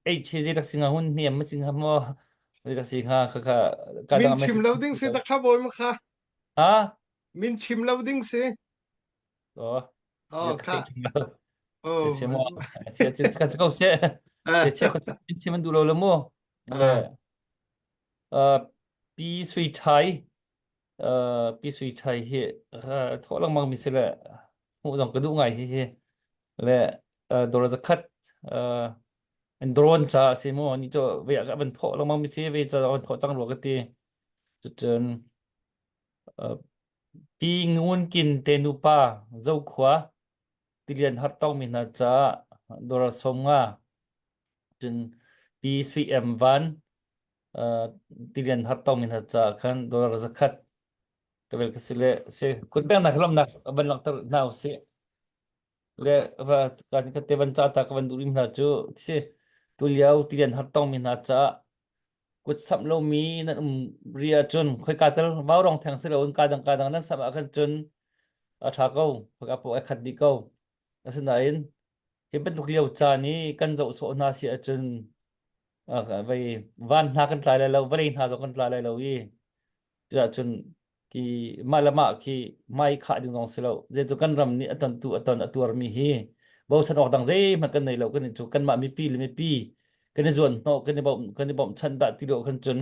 H hi zei tak singa hun hniam ma singa mo zei tak singa kha kha ka Min dang chim lo ding si tak tha bawi ma kha. Ha Min chim lo ding si. Oh, Oh, ka kha. thei lo. Oh. Se se mo. Se se ka ko se. Se se ko chim an du lo lo mu. Le uh, pi sui thai uh, pi sui thai hi uh, thawh lengmang mi si le hmuh zong ka duh ngai hi hi le uh, dollar zakhat uh, an drone ca a si mu ni cu ve ah van thawh lengmang mi si ve ca van thawh cang rua ka ti cucun uh, Pi Ngun Kin te nupa Zokhua tilian har tongmi hna caah dollar 50 cun Pi Sui Em Van uh, tilian har tongmi hna caah khan dollar 100 ka vel ka si le si kut peknak lawmnak van langhter hna usih. Le va kan ka te van ca ta ka van duh rim hna cu si tulio tilian har tongmi hna caah kut samh lomi nan um ri ahcun khoika tal vaurong theng si loin ka dang ka dang nan samh ah khan cun a ṭha ko khoika paoh ai khat dih ko asinain hi bantuk lio caan i kan zoh sawh hna si ahcun vei van hna kan tlai lai lo vawlei hna zong kan tlai lai lo i Cuahcun khi mah le mah khi hmai khah ding zong si lo. Zeicu kan ram nih a tontu a ton a tuarmi hi bochan awk dang zeihmanh kan nei lo kan cu kanmah mipi le mipi kan i zuan hnawh kan i bawmh kan i bawmhchanh dah ti lo khan cun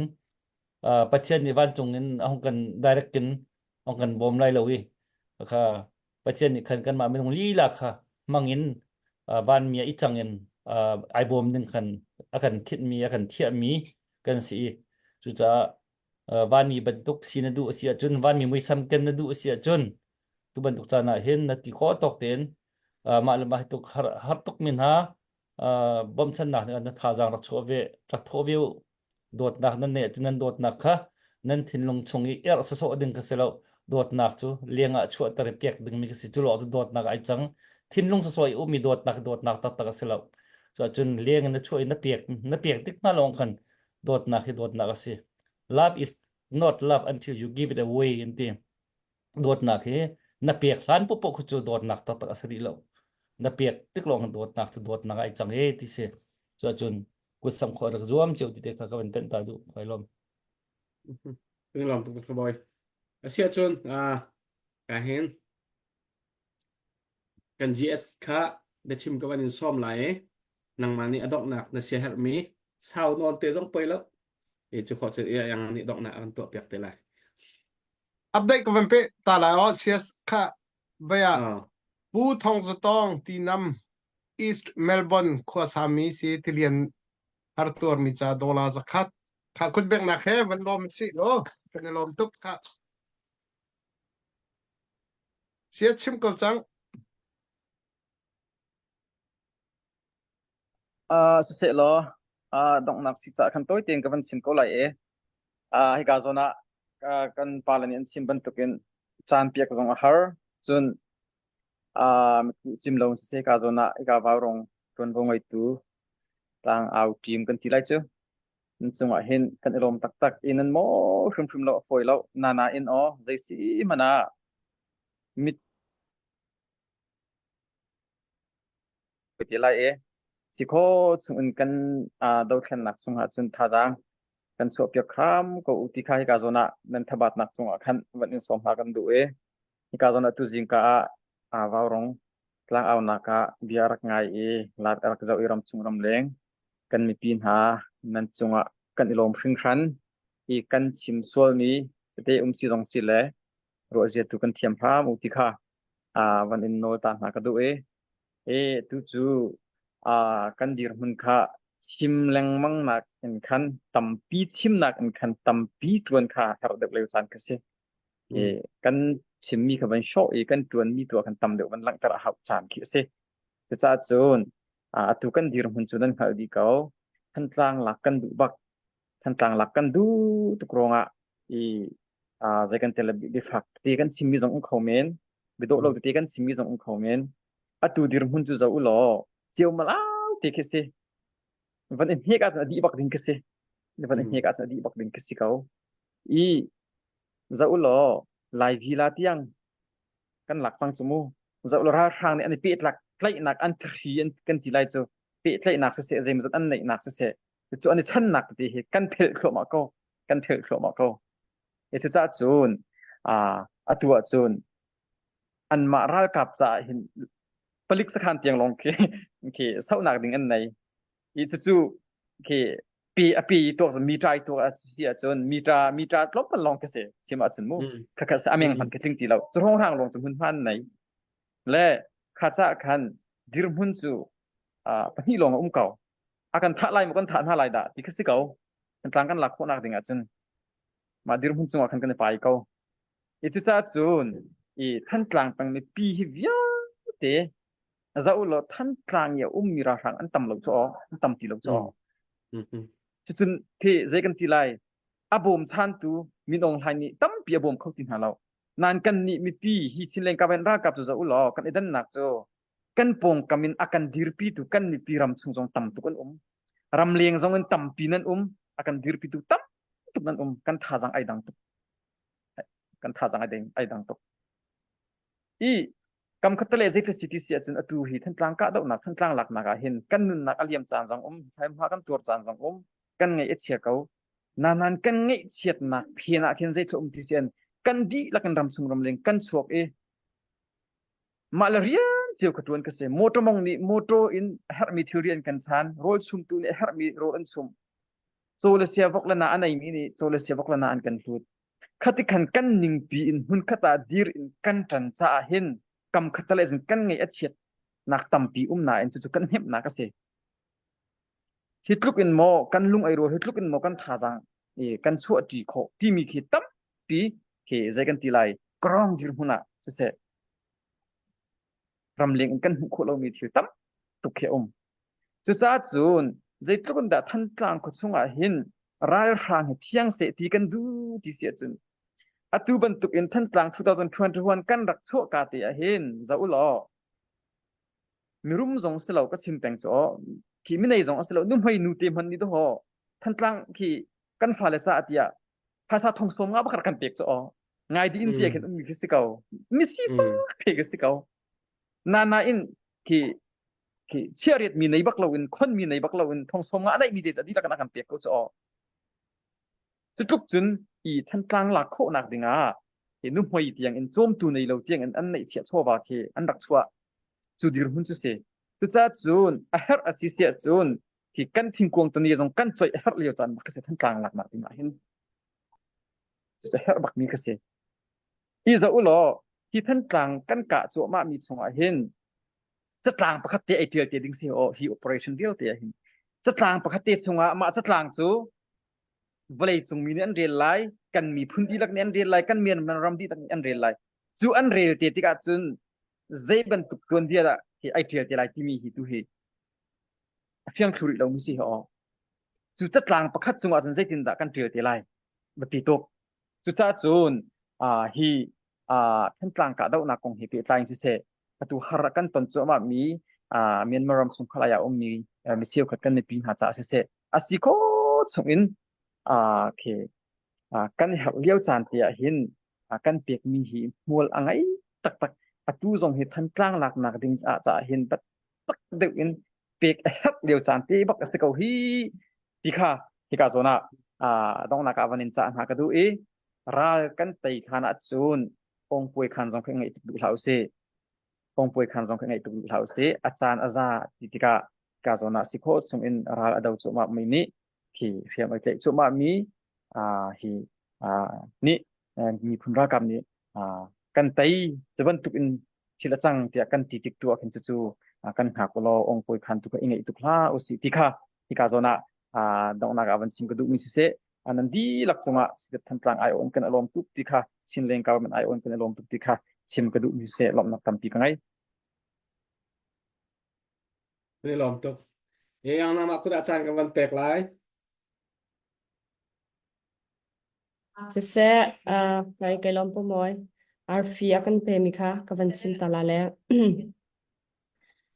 uh, Pathian nih vancung in a hung kan direct in hung kan bawm lai lo i kha Pathian nih khan kanmah minung lila kha hmang in uh, vanmi ah i cang in uh, ai bawm ding khan a kan khitmi a kan thiahmi kan si i cucaah vanmi bantuk si na duh a si ahcun vanmi muisam ken na duh a si ahcun tu bantuk caan ah hin na ti khawh tawk tein mah le mah tuk har, har tuk mi hna bawmchannak nih na thazaang rak chuah ve rak thawh ve u dawtnak nan neih ahcun nan dawtnak kha nan thinlung chung i erh sawsawh ding ka si lo dawtnak cu leng ah chuahter i pek dingmi ka si cu lawng cu dawtnak ai cang thinlung sawsawh i ummi dawtnak dawtnak taktak a si lo cuahcun leng in na chuah i na pek na pek tik hna lawng khan dawtnak hi dawtnak a si love is not love until you give it away an ti dawtnak hi na pek hlan popo khu cu dawtnak taktak a si rih lo na pek tik lawng dawtnak cu dawtnak ai cang e ti si cu ahcun kut sam khawh rak zuam cio ti te kha ka van tenh ta duh kai lom Kan lawm tuk ka boy. Asia cun ka hin Kan GS kha biachim ka van in sawm lai i nangmah nih a donghnak na siaherhmi sau nawn te zong poi lo. I cu khawh cun iang nih donghnak a kan tuahpiak te lai. Update ka van pe ta lai aw CS kha baya Oh. Pu Thong Za Tawng ti nam East Melbourne khuasami si tilian har tuarmi ca dollar zakhat kha kut bengnak he van lawm si law kan i lawm tuk kha Sia chim ko cang. Uh, siseh law uh, donghnak si caah khan tawi tein ka van chim ko lai i uh, hika zawn ah uh, kan pale nih an chim bantukin caan piak zong a har cun uh, cim lo siseh hika zawn ah hika vaurong ṭuanvo ngeitu tlang au team kan ti lai cu Nan cungah hin kan i lawm taktak i nan maw hrimhrim lo a fawi lo. Nana in aw zei si hmanh ah mit ti lai i si kho chungin kan uh, dothlennak chungah cun thazaang kan chuahpiak hram ko u ti kha hika zawn ah nan thabatnak cungah khan van in sawm hna kan duh i hika zawn ah tu zingka ah uh, vaurong tlangaunak ah bia rak ngai i lat rak zoh i ramchung ramleng kan mipi hna nan cungah kan i lawm hringhran i kan chim sualmi tete um si zong si le ruahzia tu kan thiam hram u ti kha uh, van in nawl ta hna ka duh i e tu cu uh, kan dirhmun kha chim lengmang nak in khan tampi chimnak in khan tampi ṭuan kha herh deuh lio caan ka si e kan chimmi kha van hrawh i kan ṭuanmi tu ah khan tam deuh van langhter a hauh caan khi a si cucaah cun atu kan dirhmun cu nan hngalh dih ko. Thantlang lak kan duh bak. Thantlang lak kan duh tuk ruangah i zei kan tel biafak ti kan chimmi zong um kho men. Biadawh lo tete kan chimmi zong um kho men. Atu dirhmun cu zoh u law cio malau te khi si. Van i hnek ahcun a dih bak ding khi si. Van i hnek ahcun a dih bak ding khi si ko. I zoh u law Lai vila tiang kan lak cang cu mu. Zoh law ralhrang nih an i pehtlak tlaihnak an thri an kan ti lai cu pehtlaihnak siseh zeimawzat an neihnak siseh cu an i channak tete hi kan phelh thluahmah ko kan phelh thluahmah ko. E cucaah cun atu ahcun anmah ralkap caah hin palik sakhan tiang lawng khi khi sohnak ding an nei. I cucu khi pi a pi tuak mita i tuak a si ahcun mita mita tlawmpal lawng khi si chim ahcun mu khakha a meng hman khi tling ti lo cu hrawnghrang lawng cu hmunhma an nei le kha ca khan dirhmun cu pahnih lawng a um ko a kan thah lai maw kan thah hna lai dah ti kha si ko tlang kan lak khawhnak ding ahcun mah dirhmun cungah khan kan i pai ko. I cucaah cun i Thantlang peng mipi hi vialte zoh u law Thantlang i a ummi ralhrang an tam lo cu aw, an tam ti lo cu aw. Cucun khi zei kan ti lai a bawmchantu Min Aung Hlaing nih tampi a bawm kho ti hna lo. Nain kan nih mipi hi Chinleng Kaven ralkap cu zoh u law kan i dannak cu kan pawngkam in a kan dirpitu kan mipi ram chung zong tam tuk an um. Ramleng zong in tampi nan um. A kan dirpitu tam tuk nan um kan thazaang ai dang tuk kan thazaang ai dang ai dang tuk i kam khat le zei city si ahcun atu hi Thantlang kahdohnak Thantlang laknak ah hin kan nunnak a liam caan zong um hma kan tuar caan zong um kan ngaih a chia ko nanan kan ngaihchiatnak phen ah khin zei um ti sian kan dihlak in ram chung ramleng kan chuak i mah le rian cio ka tuan ka si motor mong nih motor in a herhmi thil rian kan chan rawl chumtu nih a herhmi rawl an chum Caw le sia vok le na a neimi nih caw le sia vok le na an kan hlut. Khati khan kan ningpi in hmunkhat ah dir in kan ṭan caah hin kam khat le zin kan ngeih a chiat nak tampi um nain cucu kan hnemhnak a si. Hi tluk in maw kan lung ei rual hi tluk in maw kan thazaang i kan chuahṭi khawh timi khi tampi khi zei kan ti lai krong dirhmun ah siseh ramleng in kan hmuh khawh lomi thil tam tuk khi a um. Cucaah cun zeitluk in dah Thantlang khua chungah hin ralhrang hi thiang seh ti kan duh ti si ahcun atu bantuk in Thantlang 2021 kan rak chuahka te ah hin zoh u law mirum zong si lo ka chim peng cu aw khi minei zong a si lo nuhmei nu te hmanh nih dawh Thantlang khi kan fale caah tiah phaisa thong som nga bakar kan pek cu aw ngai di in tia khin ummi khi si ko mi sifak te khi si ko na na in khi khi chiariat mi nei bak lo in khon mi nei bak lo in thong som nga dai mi te ta dihlak kan pek ko chu aw cu tluk cun i thantlang lak khawhnak dingah hi nu hmoi tiang in cawmtu nei lo tiang in an neih chiah chawva khi an rak chuah cu dirhmun cu si cucaah cun a herh a si siah cun hi kan thingkuang tuni zong kan coih a herh lio caan bak ka si thantlang laknak ding ah hin cucu herh bak mi ka si hi zoh u law hi thantlang kan kah cuahmah mi chungah hin catlang pakhat te ai tial te ding si o hi operation vialte ah hin catlang pakhat te chungah mah catlang cu vawlei cung mi nih an rel lai kan miphun dihlak nih an rel lai kan Myanmar ram dihlak nih an rel lai cu an rel te tikah cun zei bantuk tuanbia dah hi ai tial te lai timi hi tu hi a fiang thlu rih lo mi si hi aw cu catlang pakhat cungah cun zeitindah kan ṭial te lai biapi tuk cucaah cun hi Thantlang kahdohnak kong he pehtlai in siseh atu har kan ton cuahmah mi Myanmar ram chung khalai ah ummi mi cheukhat kan mipi hna caah siseh a si khawh chung in khi kan herh lio caan te ah hin kan pekmi hi hmual a ngei taktak atu zong hi Thantlang laknak ding caah hin tak deuh in pek a herh lio caan te bak a si ko hi ti kha hika zawn ah donghnak ah van in cah hna ka duh i ral kan tei hlan ah cun ongpuai khan zong kha ngaih tuk duh hlah usih ongpuai khan zong kha ngaih tuk duh hlah usih a caan a za ti tikah ka zawn ah si khawh chung in ral a do cuahmah mi nih khi hriam ai tlaih cuahmah mi hi nih miphun ralkap nih kan tei cu bantuk in thil a cang tiah kan ti tik tu ah khin cucu kan hngak ulaw ongpoi khan tu kha i ngeih tuk hlah usih ti kha hika zawn ah donghnak ah van chim ka duhmi siseh nan dihlak cungah Sidat Thantlang ai on kan alawm tuk ti kha Chinleng government ai on kan alawm tuk ti kha chim ka duhmi siseh lawmhnak tampi ka ngei. Kan i lawm tuk. Ye yang nama kut ah caan kan van pek lai. Siseh, uh, kai kai lawm po mawi. Arfi a kan pemi kha ka van chim ta la le.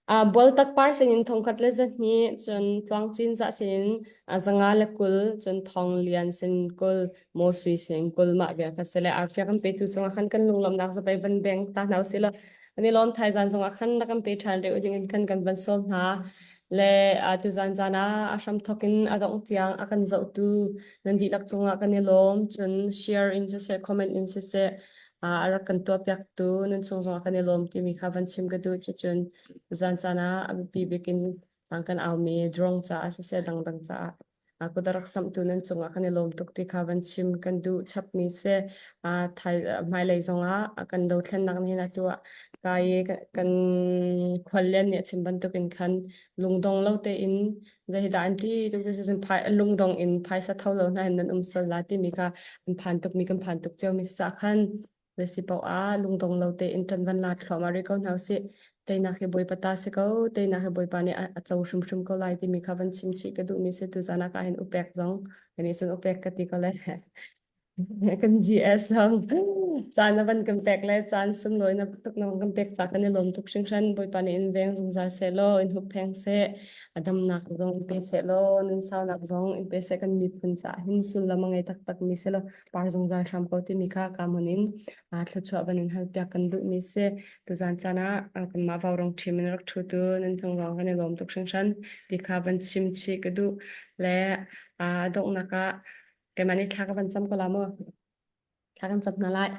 Bualtak par sinin thongkhat le zahnih, cun Tluangcin zah sinin 120, cun Thonglian sin 20, Mosui sin 20 mah vial kha si le arfi a kan petu cungah khan kan lunglawmhnak zapei van beng ta hna usih law kan i lawm thaizan zongah khan na kan pe ṭhan rih ding in khan kan van sawm hna le tuzan caan ah a hramthawk in a dongh tiang a kan zohtu nan dihlak cungah kan i lawm cun share in siseh comment in siseh a rak kan tuahpiaktu nan chung zongah kan i lawm timi kha van chim ka duh. Cucun zan caan ah a biapi bik in tang kan aumi drone caah siseh dangdang caah kut a rak samhtu nan cungah kan i lawm tuk ti kha van chim kan duh chapmi si. Hmailei zongah kan dothlennak nih hin atu ah kai i kan khuallian nih a chim bantukin khan lungdong lo tein Zeidah an ṭih tuk ti cun lungdong in phaisa tho lo hna in nan um sual la timi kha an phan tukmi kan phan tuk ciomi si caah khan zei si paoh ah lungdong lo tein ṭan van la thluahmah rih ko hna usih. Teinak hi Bawipa ta si ko, teinak hi Bawipa nih a co hrimhrim ko lai timi kha van chim chih ka duhmi si tuzaan ah ka hin upek zong kan nih cun upek ka ti ko le. Kan GS zong caan na van kan pek le caan sunglawi na tuk na kan pek ca kan i lawm tuk hringhran. Bawipa nih in veng zungzal seh law, in huppheng seh, a damnak zong in pe seh law, nun saunak zong in pe seh kan miphun caah hin sullam a ngei taktak mi si law par zungzal hram ko timi kha ka mun in thluachuah van in halpiak kan duhmi si. Tuzaan caan ah kanmah Vaurawng ṭhim in rak ṭhutu nan cung zong kan i lawm tuk hringhran ti kha van chim chih ka duh le a donghnak ah Keimah nih thla ka van cam ko la mu. Thla kan cam hna lai.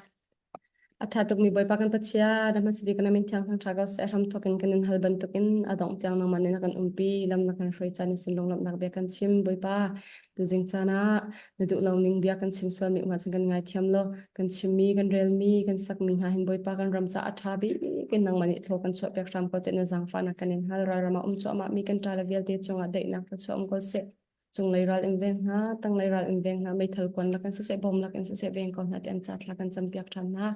A ṭha tukmi Bawipa kan Pathian, na hmasa bik na min thiang thangṭha ko seh, hram thawk in kan in hal bantukin a dongh tiang nangmah nih na kan umpi, lam na kan hruai caan in sin lunglawmhnak bia kan chim. Bawipa, tuzing caan ah na duh lo ning bia kan chim sualmi um ahcun kan ngaithiam law, kan chimmi, kan relmi, kan sakmi hna hin Bawipa kan ram caah a ṭha bik in nangmah nih thaw kan chuahpiak hram ko tiah na zaangfahnak kan in hal. Ralram ah um cuahmah mi kan ṭa le vialte cungah daihnak thluachuah um ko seh. Cunglei ral in veng hna, tanglei ral in veng hna, meithal kuan lak in siseh, bom lak in siseh veng ko hna ti an ca thla kan campiak ṭhan hna.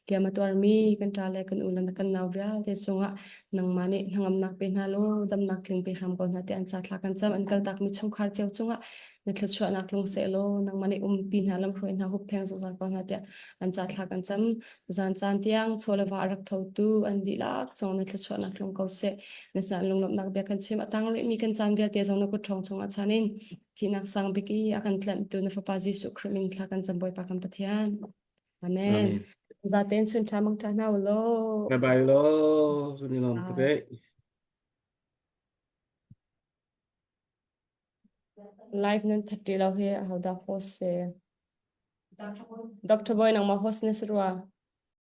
Hliam a tuarmi kan ṭa le kan u le kan nau vialte cungah nangmah nih hnangamnak pe hna law damnak tling pe hram ko hna ti an ca thla kan cam. An kaltakmi chungkhar cio cungah na thluachuahnak tlung seh law nangmah nih umpi hna lamhruai hna huppheng zungzal ko hna tiah an ca thla kan cam. Zan caan tiang chaw le va a rak thotu an dihlak cungah na thluachuahnak tlung ko seh. Na sinah lunglawmhnak bia kan chim. A tang rihmi kan caan vialte zong na kut ṭhawng chungah chan in thihnak sang bik i a kan tlanhtu na Fapa Jesuh Khrih min thla kan cam Bawipa kan Pathian. Amen. Amen. Zaten chun ṭha mang ṭha hna u law. Bye bye law. Kan i lawm tuk eh. Live nan that ti lo hi ahodah host si? Dr. Boy nangmah host na si rua.